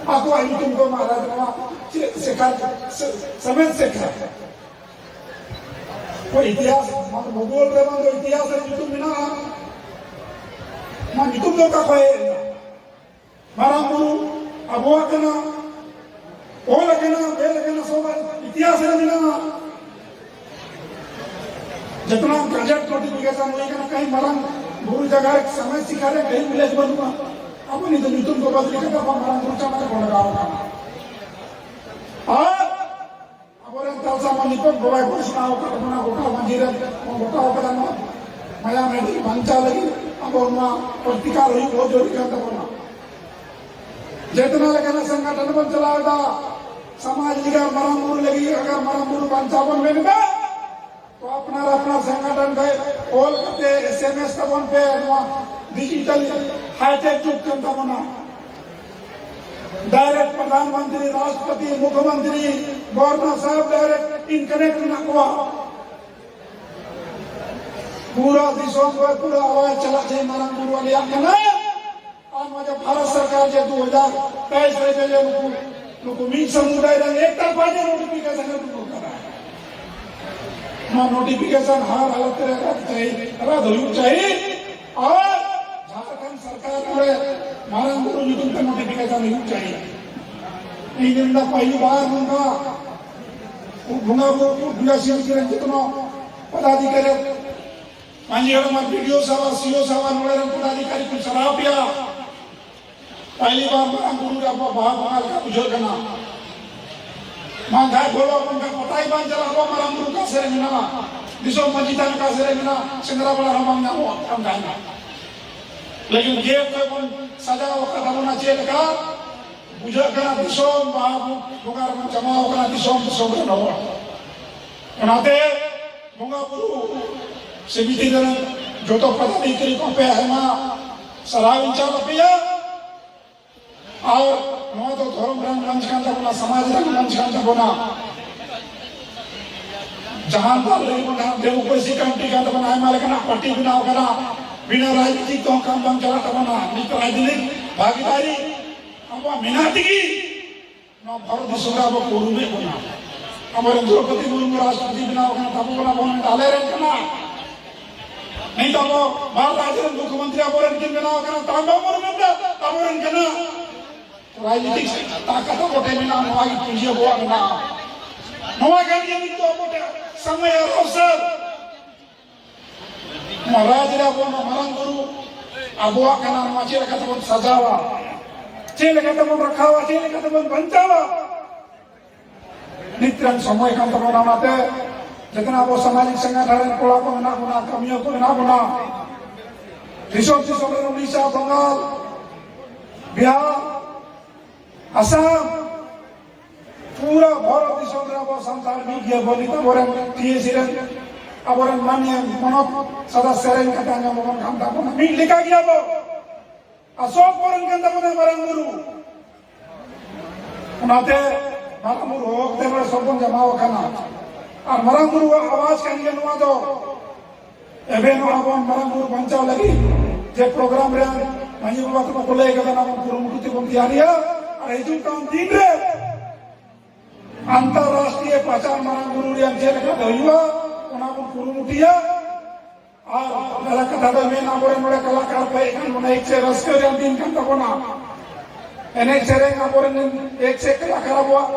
ᱟᱠᱚᱣᱟᱜ ᱧᱩᱛᱩᱢ ᱠᱚ ᱮᱢᱟᱜᱼᱟ, ᱱᱚᱣᱟ ᱪᱮᱫ ᱥᱮᱠᱷᱟ, ᱥᱮ-, ᱥᱚᱢᱮᱛ ᱥᱮᱠᱷᱟ᱾ ᱚᱠᱚᱭ ᱤᱛᱤᱦᱟᱥ, ᱢᱟᱱᱮ ᱵᱷᱩᱜᱳᱞ ᱨᱮ ᱵᱟᱝ ᱫᱚ ᱤᱛᱤᱦᱟᱥ ᱨᱮ ᱧᱩᱛᱩᱢ ᱢᱮᱱᱟᱜᱼᱟ᱾ ᱚᱱᱟ ᱧᱩᱛᱩᱢ ᱫᱚ ᱚᱠᱟ ᱠᱷᱚᱱ ᱦᱮᱡ ᱮᱱᱟ? ᱢᱟᱨᱟᱝ ᱵᱩᱨᱩ ᱟᱵᱚᱣᱟᱜ ᱠᱟᱱᱟ, ᱚᱞ ᱟᱠᱟᱱᱟ, ᱵᱮᱞ ᱟᱠᱟᱱᱟ, ᱥᱚᱵ ᱤᱛᱤᱦᱟᱥ ᱨᱮ ᱢᱮᱱᱟᱜᱼᱟ᱾ ᱡᱚᱛᱚᱱᱟᱜ ᱜᱟᱡᱮᱴ ᱱᱳᱴᱤᱯᱷᱤᱠᱮᱥᱚᱱ ᱦᱩᱭ ᱟᱠᱟᱱᱟ, ᱠᱟᱹᱦᱤ ᱢᱟᱨᱟᱝ ᱵᱩᱨᱩ ᱡᱟᱭᱜᱟ ᱨᱮ ᱥᱚᱢᱚᱭ ᱥᱤᱠᱷᱟ ᱨᱮ ᱠᱟᱹᱦᱤ ᱩᱞᱞᱮᱠᱷ ᱵᱟᱹᱱᱩᱜᱼᱟ᱾ ᱟᱵᱚ ᱱᱤᱛᱚᱜ ᱧᱩᱛᱩᱢ ᱠᱚ ᱵᱟᱹᱛᱤᱞ ᱠᱟᱛᱮ ᱟᱵᱚ ᱢᱟᱨᱟᱝ ᱵᱩᱨᱩ ᱪᱟᱞᱟᱜ ᱨᱮ ᱵᱚᱱ ᱞᱟᱜᱟᱣ ᱟᱠᱟᱱᱟ᱾ ᱟᱨ ᱟᱵᱚᱨᱮᱱ ᱛᱟᱞᱥᱟ ᱢᱟᱹᱡᱷᱤ ᱠᱚ ᱜᱚᱲᱚᱭ ᱜᱷᱳᱥᱱᱟ ᱟᱠᱟᱫ ᱵᱚᱱᱟ, ᱜᱚᱴᱟ ᱢᱟᱹᱡᱷᱤ ᱨᱮ ᱵᱚᱱ ᱜᱚᱴᱟ ᱟᱠᱟᱫᱟ᱾ ᱱᱚᱣᱟ ᱢᱟᱭᱟᱢ ᱦᱟᱺᱰᱤ ᱵᱟᱧᱪᱟᱣ ᱞᱟᱹᱜᱤᱫ ᱟᱵᱚ ᱱᱚᱣᱟ ᱯᱨᱚᱛᱤᱠᱟᱨ ᱦᱩᱭᱩᱜ ᱵᱚᱦᱩᱛ ᱡᱚᱨᱩᱨᱤ ᱠᱟᱱ ᱛᱟᱵᱚᱱᱟ᱾ ᱡᱮᱛᱱᱟ ᱞᱮᱠᱟᱱᱟᱜ ᱥᱚᱝᱜᱚᱴᱷᱚᱱ ᱵᱚᱱ ᱪᱟᱞᱟᱣ ᱮᱫᱟ, ᱥᱚᱢᱟᱡᱽ ᱞᱟᱹᱜᱤᱫ, ᱢᱟᱨᱟᱝ ᱵᱩᱨᱩ ᱞᱟᱹᱜᱤᱫ, ᱟᱜᱟᱨ ᱢᱟᱨᱟᱝ ᱵᱩᱨᱩ ᱵᱟᱧᱪᱟᱣ ᱵᱚᱱ ᱢᱮᱱ ᱮᱫᱟ, ᱛᱚ ᱟᱯᱱᱟᱨᱟᱜ ᱚᱞ ᱠᱟᱛᱮ ᱮᱥ ᱮᱢ ᱮᱥ ᱛᱟᱵᱚᱱ ᱯᱮ᱾ ᱱᱚᱣᱟ ᱰᱤᱡᱤᱴᱟᱞ ᱦᱟᱭᱴᱮᱠ ᱡᱩᱜᱽ ᱠᱟᱱ ᱛᱟᱵᱚᱱᱟ᱾ ᱰᱟᱭᱨᱮᱠᱴ ᱯᱨᱚᱫᱷᱟᱱ ᱢᱚᱱᱛᱨᱤ, ᱨᱟᱥᱴᱨᱚᱯᱚᱛᱤ, ᱢᱩᱠᱷᱭᱚᱢᱚᱱᱛᱨᱤ, ᱜᱚᱵᱷᱚᱨᱱᱚᱨ ᱥᱟᱦᱮᱵ ᱰᱟᱭᱨᱮᱠᱴ ᱤᱱ ᱠᱟᱱᱮᱠᱴ ᱢᱮᱱᱟᱜ ᱠᱚᱣᱟ᱾ ᱯᱩᱨᱟᱹ ᱫᱤᱥᱚᱢ ᱨᱮ ᱯᱩᱨᱟᱹ ᱟᱣᱟᱡ ᱪᱟᱞᱟᱜ ᱡᱮ ᱢᱟᱨᱟᱝ ᱵᱩᱨᱩ ᱟᱞᱮᱭᱟᱜ ᱠᱟᱱᱟ᱾ ᱟᱨ ᱱᱚᱣᱟ ᱡᱮ ᱵᱷᱟᱨᱚᱛ ᱥᱚᱨᱠᱟᱨ ᱡᱮ ᱫᱩ ᱦᱟᱡᱟᱨ ᱛᱮᱭᱤᱥ ᱨᱮ ᱡᱮ ᱱᱩᱠᱩ, ᱱᱩᱠᱩ ᱢᱤᱫ ᱥᱚᱢᱩᱫᱟᱭ ᱨᱮ ᱮᱠ ᱛᱚᱨᱯᱷᱟ ᱡᱮ ᱱᱳᱴᱤᱯᱷᱤᱠᱮᱥᱚᱱ ᱮ ᱩᱰᱩᱠ ᱠᱟᱫᱟ, ᱱᱚᱣᱟ ᱱᱳᱴᱤᱯᱷᱤᱠᱮᱥᱚᱱ ᱦᱟᱨ ᱦᱟᱞᱚᱛ ᱨᱮ ᱨᱟᱫ ᱪᱟᱹᱦᱤ, ᱨᱟᱫ ᱦᱩᱭᱩᱜ ᱪᱟᱹᱦᱤ᱾ ᱟᱨ ᱡᱷᱟᱲᱠᱷᱚᱸᱰ ᱥᱚᱨᱠᱟᱨ ᱠᱚᱨᱮ ᱢᱟᱨᱟᱝ ᱵᱩᱨᱩ ᱧᱩᱛᱩᱢ ᱛᱮ ᱱᱳᱴᱤᱯᱷᱤᱠᱮᱥᱚᱱ ᱦᱩᱭᱩᱜ ᱪᱟᱹᱦᱤ᱾ ᱤᱧ ᱢᱮᱱᱫᱟ ᱯᱟᱹᱦᱤᱞ ᱵᱟᱨ ᱱᱚᱝᱠᱟ ᱵᱚᱸᱜᱟ ᱵᱩᱨᱩ ᱯᱩᱡᱟ ᱥᱤᱢ ᱠᱤᱨᱤᱧ ᱡᱚᱛᱱᱚ ᱯᱚᱫᱟᱫᱷᱤᱠᱟᱨᱤ ᱢᱟᱹᱡᱷᱤ ᱦᱟᱲᱟᱢ ᱟᱨ ᱵᱤ ᱰᱤ ᱳ ᱥᱟᱶ ᱟᱨ ᱥᱤ ᱳ ᱥᱟᱶ ᱟᱨ ᱱᱚᱰᱮ ᱨᱮᱱ ᱯᱚᱫᱟᱫᱷᱤᱠᱟᱨᱤ ᱠᱚ ᱥᱟᱨᱦᱟᱣ ᱯᱮᱭᱟ᱾ ᱯᱟᱹᱦᱤᱞᱤ ᱵᱟᱨ ᱢᱟᱨᱟᱝ ᱵᱩᱨᱩ ᱨᱮ ᱟᱵᱚᱣᱟᱜ ᱵᱟᱦᱟ ᱵᱚᱸᱜᱟ ᱞᱮᱠᱟ ᱵᱩᱡᱷᱟᱹᱜ ᱠᱟᱱᱟ᱾ ᱵᱟᱝᱠᱷᱟᱱ ᱵᱚᱞᱚ ᱵᱚᱱ ᱠᱷᱟᱱ ᱯᱟᱛᱟᱭ ᱵᱟᱝ ᱪᱟᱞᱟᱜ, ᱟᱵᱚᱣᱟᱜ ᱢᱟᱨᱟᱝ ᱵᱩᱨᱩ ᱚᱠᱟ ᱥᱮᱫ ᱨᱮ ᱢᱮᱱᱟᱜᱼᱟ? ᱫᱤᱥᱚᱢ ᱢᱟᱹᱡᱷᱤ ᱛᱷᱟᱱ ᱚᱠᱟ ᱥᱮᱫ ᱨᱮ ᱢᱮᱱᱟᱜᱼᱟ? ᱥᱮᱸᱫᱽᱨᱟ ᱵᱟᱲᱟ ᱦᱚᱸ ᱵᱟᱝ ᱧᱟᱢᱚᱜᱼᱟ, ᱵᱟᱝ ᱛᱟᱦᱮᱱᱟ᱾ ᱞᱮᱠᱤᱱ ᱜᱮᱴ ᱠᱷᱚᱱ ᱵᱚᱱ ᱥᱟᱡᱟᱣ ᱟᱠᱟᱫ ᱛᱟᱵᱚᱱᱟ ᱪᱮᱫ ᱞᱮᱠᱟ? ᱵᱩᱡᱷᱟᱹᱜ ᱠᱟᱱᱟ ᱫᱤᱥᱚᱢ ᱵᱟᱦᱟ ᱵᱚᱸᱜᱟ ᱨᱮᱵᱚᱱ ᱡᱚᱢᱟᱣ ᱠᱟᱱᱟ ᱫᱤᱥᱚᱢ ᱫᱤᱥᱚᱢ ᱨᱮᱱ ᱦᱚᱲ᱾ ᱚᱱᱟᱛᱮ ᱵᱚᱸᱜᱟ ᱵᱩᱨᱩ ᱥᱚᱢᱤᱛᱤ ᱨᱮᱱ ᱡᱚᱛᱚ ᱯᱚᱫᱟᱫᱷᱤᱠᱟᱨᱤ ᱠᱚᱯᱮ ᱟᱭᱢᱟ ᱥᱟᱨᱦᱟᱣ ᱤᱧ ᱪᱟᱞ ᱟᱯᱮᱭᱟ᱾ ᱟᱨ ᱱᱚᱣᱟ ᱫᱚ ᱫᱷᱚᱨᱚᱢ ᱨᱮᱱᱟᱜ ᱢᱚᱧᱪ ᱠᱟᱱ ᱛᱟᱵᱚᱱᱟ, ᱥᱚᱢᱟᱡᱽ ᱨᱮᱱᱟᱜ ᱢᱚᱧᱪ ᱠᱟᱱ ᱛᱟᱵᱚᱱᱟ᱾ ᱡᱟᱦᱟᱸ ᱫᱚ ᱞᱟᱹᱭ ᱵᱚᱱ ᱡᱟᱦᱟᱸ democracy country ᱠᱟᱱ ᱛᱟᱵᱚᱱᱟ, ᱟᱭᱢᱟ ᱞᱮᱠᱟᱱᱟᱜ ᱯᱟᱨᱴᱤ ᱵᱮᱱᱟᱣ ᱠᱟᱱᱟ, ᱵᱤᱱᱟᱹ ᱨᱟᱡᱽᱱᱤᱛᱤ ᱛᱮᱦᱚᱸ ᱠᱟᱢ ᱵᱟᱝ ᱪᱟᱞᱟᱜ ᱛᱟᱵᱚᱱᱟ᱾ ᱱᱤᱛ ᱨᱟᱡᱽᱱᱤᱛᱤ ᱵᱷᱟᱜᱤᱫᱟᱨᱤ ᱟᱵᱚᱣᱟᱜ ᱢᱮᱱᱟᱜ ᱛᱮᱜᱮ ᱱᱚᱣᱟ ᱵᱷᱟᱨᱚᱛ ᱫᱤᱥᱚᱢ ᱨᱮ ᱟᱵᱚ ᱠᱚ ᱩᱨᱩᱢᱮᱫ ᱵᱚᱱᱟ᱾ ᱟᱵᱚᱨᱮᱱ ᱫᱨᱚᱯᱚᱫᱤ ᱢᱩᱨᱢᱩ ᱨᱟᱥᱴᱨᱚᱯᱚᱛᱤ ᱵᱮᱱᱟᱣ ᱠᱟᱱᱟ, ᱛᱟᱵᱚ ᱠᱟᱱᱟ ᱵᱚᱱ ᱢᱮᱱᱫᱟ ᱟᱞᱮ ᱨᱮᱱ ᱠᱟᱱᱟ᱾ ᱱᱤᱛ ᱟᱵᱚ ᱵᱟᱨ ᱨᱟᱡᱽ ᱨᱮᱱ ᱢᱩᱠᱷᱭᱚᱢᱚᱱᱛᱨᱤ ᱟᱵᱚᱨᱮᱱ ᱠᱤᱱ ᱵᱮᱱᱟᱣ ᱠᱟᱱᱟ, ᱛᱟᱵᱚ ᱵᱚᱱ ᱢᱮᱱᱫᱟ ᱟᱵᱚᱨᱮᱱ ᱠᱟᱱᱟ᱾ ᱨᱟᱡᱽᱱᱤᱛᱤᱠ ᱛᱟᱠᱟᱛ ᱟᱵᱚ ᱴᱷᱮᱱ ᱢᱮᱱᱟᱜᱼᱟ, ᱱᱚᱣᱟ ᱜᱮ ᱯᱩᱸᱡᱤ ᱟᱵᱚᱣᱟᱜ ᱢᱮᱱᱟᱜᱼᱟ᱾ ᱱᱚᱣᱟ ᱠᱟᱱ ᱜᱮᱭᱟ ᱱᱤᱛ ᱫᱚ ᱟᱵᱚ ᱴᱷᱮᱱ ᱥᱚᱢᱚᱭ ᱟᱨ ᱚᱵᱥᱚᱨ᱾ ᱱᱚᱣᱟ ᱨᱟᱡᱽ ᱨᱮ ᱟᱵᱚ ᱱᱚᱣᱟ ᱢᱟᱨᱟᱝ ᱵᱩᱨᱩ ᱟᱵᱚᱣᱟᱜ ᱠᱟᱱᱟ, ᱱᱚᱣᱟ ᱪᱮᱫ ᱞᱮᱠᱟ ᱛᱮᱵᱚᱱ ᱥᱟᱡᱟᱣᱟ, ᱪᱮᱫ ᱞᱮᱠᱟ ᱛᱮᱵᱚᱱ ᱨᱟᱠᱷᱟᱣᱟ, ᱪᱮᱫ ᱞᱮᱠᱟ ᱛᱮᱵᱚᱱ ᱵᱟᱧᱪᱟᱣᱟ? ᱱᱤᱛ ᱨᱮᱱ ᱥᱚᱢᱚᱭ ᱠᱟᱱ ᱛᱟᱵᱚᱱᱟ᱾ ᱚᱱᱟᱛᱮ ᱡᱮᱛᱱᱟ ᱟᱵᱚ ᱥᱟᱢᱟᱡᱤᱠ ᱥᱚᱝᱜᱚᱴᱷᱚᱱ ᱨᱮᱱ ᱠᱚᱲᱟ ᱠᱚ ᱢᱮᱱᱟᱜ ᱵᱚᱱᱟ, ᱠᱟᱹᱢᱤᱭᱟᱹ ᱠᱚ ᱢᱮᱱᱟᱜ ᱵᱚᱱᱟ, ᱫᱤᱥᱚᱢ ᱫᱤᱥᱚᱢ ᱨᱮ ᱩᱲᱤᱥᱥᱟ, ᱵᱟᱝᱜᱟᱞ, ᱵᱤᱦᱟᱨ, ᱟᱥᱟᱢ, ᱯᱩᱨᱟᱹ ᱵᱷᱟᱨᱚᱛ ᱫᱤᱥᱚᱢ ᱨᱮ ᱟᱵᱚ ᱥᱟᱱᱛᱟᱲ ᱢᱤᱫ ᱜᱮᱭᱟ ᱵᱚᱱ᱾ ᱱᱤᱛᱚᱜ ᱟᱵᱚᱨᱮᱱ ᱴᱤ ᱮ ᱥᱤ ᱨᱮᱱ ᱟᱵᱚᱨᱮᱱ ᱢᱟᱱᱭᱟᱹ ᱢᱚᱱᱚᱛ ᱥᱟᱫᱟ ᱥᱮᱨᱮᱧ ᱠᱟᱛᱮ ᱟᱸᱡᱚᱢ ᱟᱵᱚᱱ ᱠᱟᱱ ᱛᱟᱵᱚᱱᱟ᱾ ᱢᱤᱫ ᱞᱮᱠᱟ ᱜᱮᱭᱟ ᱵᱚ᱾ ᱟᱥᱚᱠ ᱠᱚᱨᱮᱱ ᱠᱟᱱ ᱛᱟᱵᱚᱱᱟ ᱢᱟᱨᱟᱝ ᱵᱩᱨᱩ᱾ ᱚᱱᱟᱛᱮ ᱢᱟᱨᱟᱝ ᱵᱩᱨᱩ ᱦᱚᱦᱚ ᱠᱟᱛᱮ ᱱᱚᱰᱮ ᱥᱚᱵ ᱵᱚᱱ ᱡᱟᱢᱟᱣ ᱟᱠᱟᱱᱟ᱾ ᱟᱨ ᱢᱟᱨᱟᱝ ᱵᱩᱨᱩᱣᱟᱜ ᱟᱣᱟᱡ ᱠᱟᱱ ᱜᱮᱭᱟ ᱱᱚᱣᱟ ᱫᱚ᱾ ᱮᱵᱷᱮᱱᱚᱜᱼᱟ ᱵᱚᱱ ᱢᱟᱨᱟᱝ ᱵᱩᱨᱩ ᱵᱟᱧᱪᱟᱣ ᱞᱟᱹᱜᱤᱫ᱾ ᱡᱮ ᱯᱨᱳᱜᱨᱟᱢ ᱨᱮ ᱢᱟᱹᱡᱷᱤ ᱵᱟᱵᱟ ᱛᱟᱠᱚ ᱠᱚ ᱞᱟᱹᱭ ᱠᱟᱫᱟ, ᱚᱱᱟ ᱵᱚᱱ ᱠᱩᱨᱩᱢᱩᱴᱩ ᱛᱮᱵᱚᱱ ᱛᱮᱭᱟᱨᱤᱭᱟ᱾ ᱟᱨ ᱦᱤᱡᱩᱜ ᱠᱟᱱ ᱫᱤᱱ ᱨᱮ ᱟᱱᱛᱟᱨᱨᱟᱥᱴᱨᱤᱭᱚ ᱯᱟᱪᱟᱨ ᱢᱟᱨᱟᱝ ᱵᱩᱨᱩ ᱨᱮᱭᱟᱜ ᱪᱮᱫ ᱞᱮᱠᱟ ᱦᱩᱭᱩᱜᱼᱟ, ᱚᱱᱟ ᱵᱚᱱ ᱠᱩᱨᱩᱢᱩᱴᱩᱭᱟ᱾ ᱟᱨ ᱢᱮᱞᱟ ᱠᱟᱛᱷᱟ ᱫᱚ ᱢᱮᱱ, ᱟᱵᱚᱨᱮᱱ ᱱᱚᱰᱮ ᱠᱟᱞᱟᱠᱟᱨ ᱠᱚ ᱦᱮᱡ ᱟᱠᱟᱱ ᱵᱚᱱᱟ, ᱮᱠ ᱥᱮ ᱨᱟᱹᱥᱠᱟᱹ ᱨᱮᱭᱟᱜ ᱫᱤᱱ ᱠᱟᱱ ᱛᱟᱵᱚᱱᱟ᱾ ᱮᱱᱮᱡ ᱥᱮᱨᱮᱧ ᱟᱵᱚᱨᱮᱱ ᱮᱠ ᱥᱮ ᱠᱟᱞᱟᱠᱟᱨ ᱟᱵᱚᱣᱟᱜ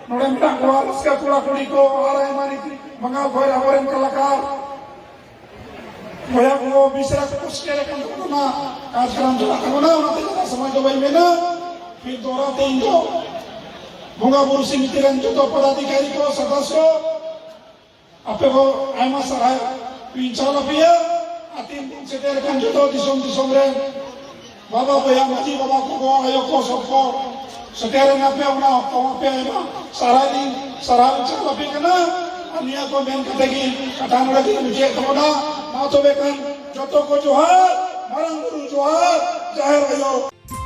ᱱᱚᱰᱮ ᱢᱮᱱᱟᱜ ᱠᱚᱣᱟ, ᱨᱟᱹᱥᱠᱟᱹ ᱠᱚᱲᱟ ᱠᱩᱲᱤ ᱠᱚ ᱟᱨ ᱟᱭᱢᱟ ᱨᱤᱛᱤ ᱵᱟᱝᱜᱟᱞ ᱠᱷᱚᱱ ᱟᱵᱚᱨᱮᱱ ᱠᱟᱞᱟᱠᱟᱨ ᱵᱚᱭᱦᱟ ᱠᱚ ᱵᱤᱥᱨᱟ ᱠᱚ ᱥᱮᱴᱮᱨ ᱟᱠᱟᱱ ᱛᱟᱵᱚᱱᱟ᱾ ᱠᱟᱨᱡᱚᱠᱨᱚᱢ ᱪᱟᱞᱟᱜ ᱛᱟᱵᱚᱱᱟ, ᱚᱱᱟᱛᱮ ᱡᱟᱫᱟ ᱥᱚᱢᱚᱭ ᱫᱚ ᱵᱟᱹᱧ ᱢᱮᱱᱟ᱾ ᱯᱷᱤᱨ ᱫᱚᱦᱲᱟ ᱛᱮ ᱤᱧ ᱫᱚ ᱵᱚᱸᱜᱟ ᱵᱩᱨᱩ ᱥᱚᱢᱤᱛᱤ ᱨᱮᱱ ᱡᱚᱛᱚ ᱯᱚᱫᱟᱫᱷᱤᱠᱟᱨᱤ ᱠᱚ, ᱥᱚᱫᱚᱥᱥᱚ, ᱟᱯᱮ ᱠᱚ ᱟᱭᱢᱟ ᱥᱟᱨᱦᱟᱣ ᱤᱧ ᱪᱟᱞ ᱟᱯᱮᱭᱟ᱾ ᱟᱨ ᱛᱤᱱ ᱵᱚᱱ ᱥᱮᱴᱮᱨ ᱟᱠᱟᱱ ᱡᱚᱛᱚ ᱫᱤᱥᱚᱢ ᱫᱤᱥᱚᱢ ᱨᱮᱱ ᱵᱟᱵᱟ ᱵᱚᱭᱦᱟ ᱢᱟᱹᱡᱷᱤ ᱵᱟᱵᱟ ᱠᱚ ᱜᱚ ᱟᱭᱳ ᱠᱚ ᱥᱚᱵ ᱠᱚ ᱥᱮᱴᱮᱨ ᱮᱱᱟ ᱯᱮ, ᱚᱱᱟ ᱚᱠᱛᱚ ᱟᱯᱮ ᱟᱭᱢᱟ ᱥᱟᱨᱦᱟᱣ ᱤᱧ ᱥᱟᱨᱦᱟᱣ ᱤᱧ ᱪᱟᱞ ᱟᱯᱮ ᱠᱟᱱᱟ᱾ ᱟᱨ ᱱᱤᱭᱟᱹ ᱠᱚ ᱢᱮᱱ ᱠᱟᱛᱮ ᱜᱮ ᱠᱟᱛᱷᱟ ᱱᱚᱰᱮ ᱜᱮ ᱢᱩᱪᱟᱹᱫ ᱛᱟᱵᱚᱱᱟ᱾ ᱢᱟ ᱛᱚᱵᱮ ᱠᱷᱟᱱ ᱡᱚᱛᱚ ᱠᱚ ᱡᱚᱦᱟᱨ, ᱢᱟᱨᱟᱝ ᱵᱩᱨᱩ ᱡᱚᱦᱟᱨ, ᱡᱟᱦᱮᱨ ᱟᱭᱳ᱾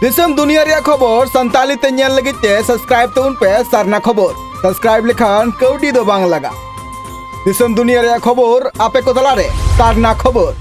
ᱫᱤᱥᱚᱢ ᱫᱩᱱᱤᱭᱟᱹ ᱨᱮᱭᱟᱜ ᱠᱷᱚᱵᱚᱨ ᱥᱟᱱᱛᱟᱲᱤ ᱛᱮ ᱧᱮᱞ ᱞᱟᱹᱜᱤᱫ ᱛᱮ subscribe ᱛᱟᱵᱚᱱ ᱯᱮ ᱥᱟᱨᱱᱟ ᱠᱷᱚᱵᱚᱨ᱾ Subscribe ᱞᱮᱠᱷᱟᱱ ᱠᱟᱹᱣᱰᱤ ᱫᱚ ᱵᱟᱝ ᱞᱟᱜᱟᱜ᱾ ᱫᱤᱥᱚᱢ ᱫᱩᱱᱤᱭᱟᱹ ᱨᱮᱭᱟᱜ ᱠᱷᱚᱵᱚᱨ ᱟᱯᱮ ᱠᱚ ᱛᱟᱞᱟᱨᱮ ᱥᱟᱨᱱᱟ ᱠᱷᱚᱵᱚᱨ᱾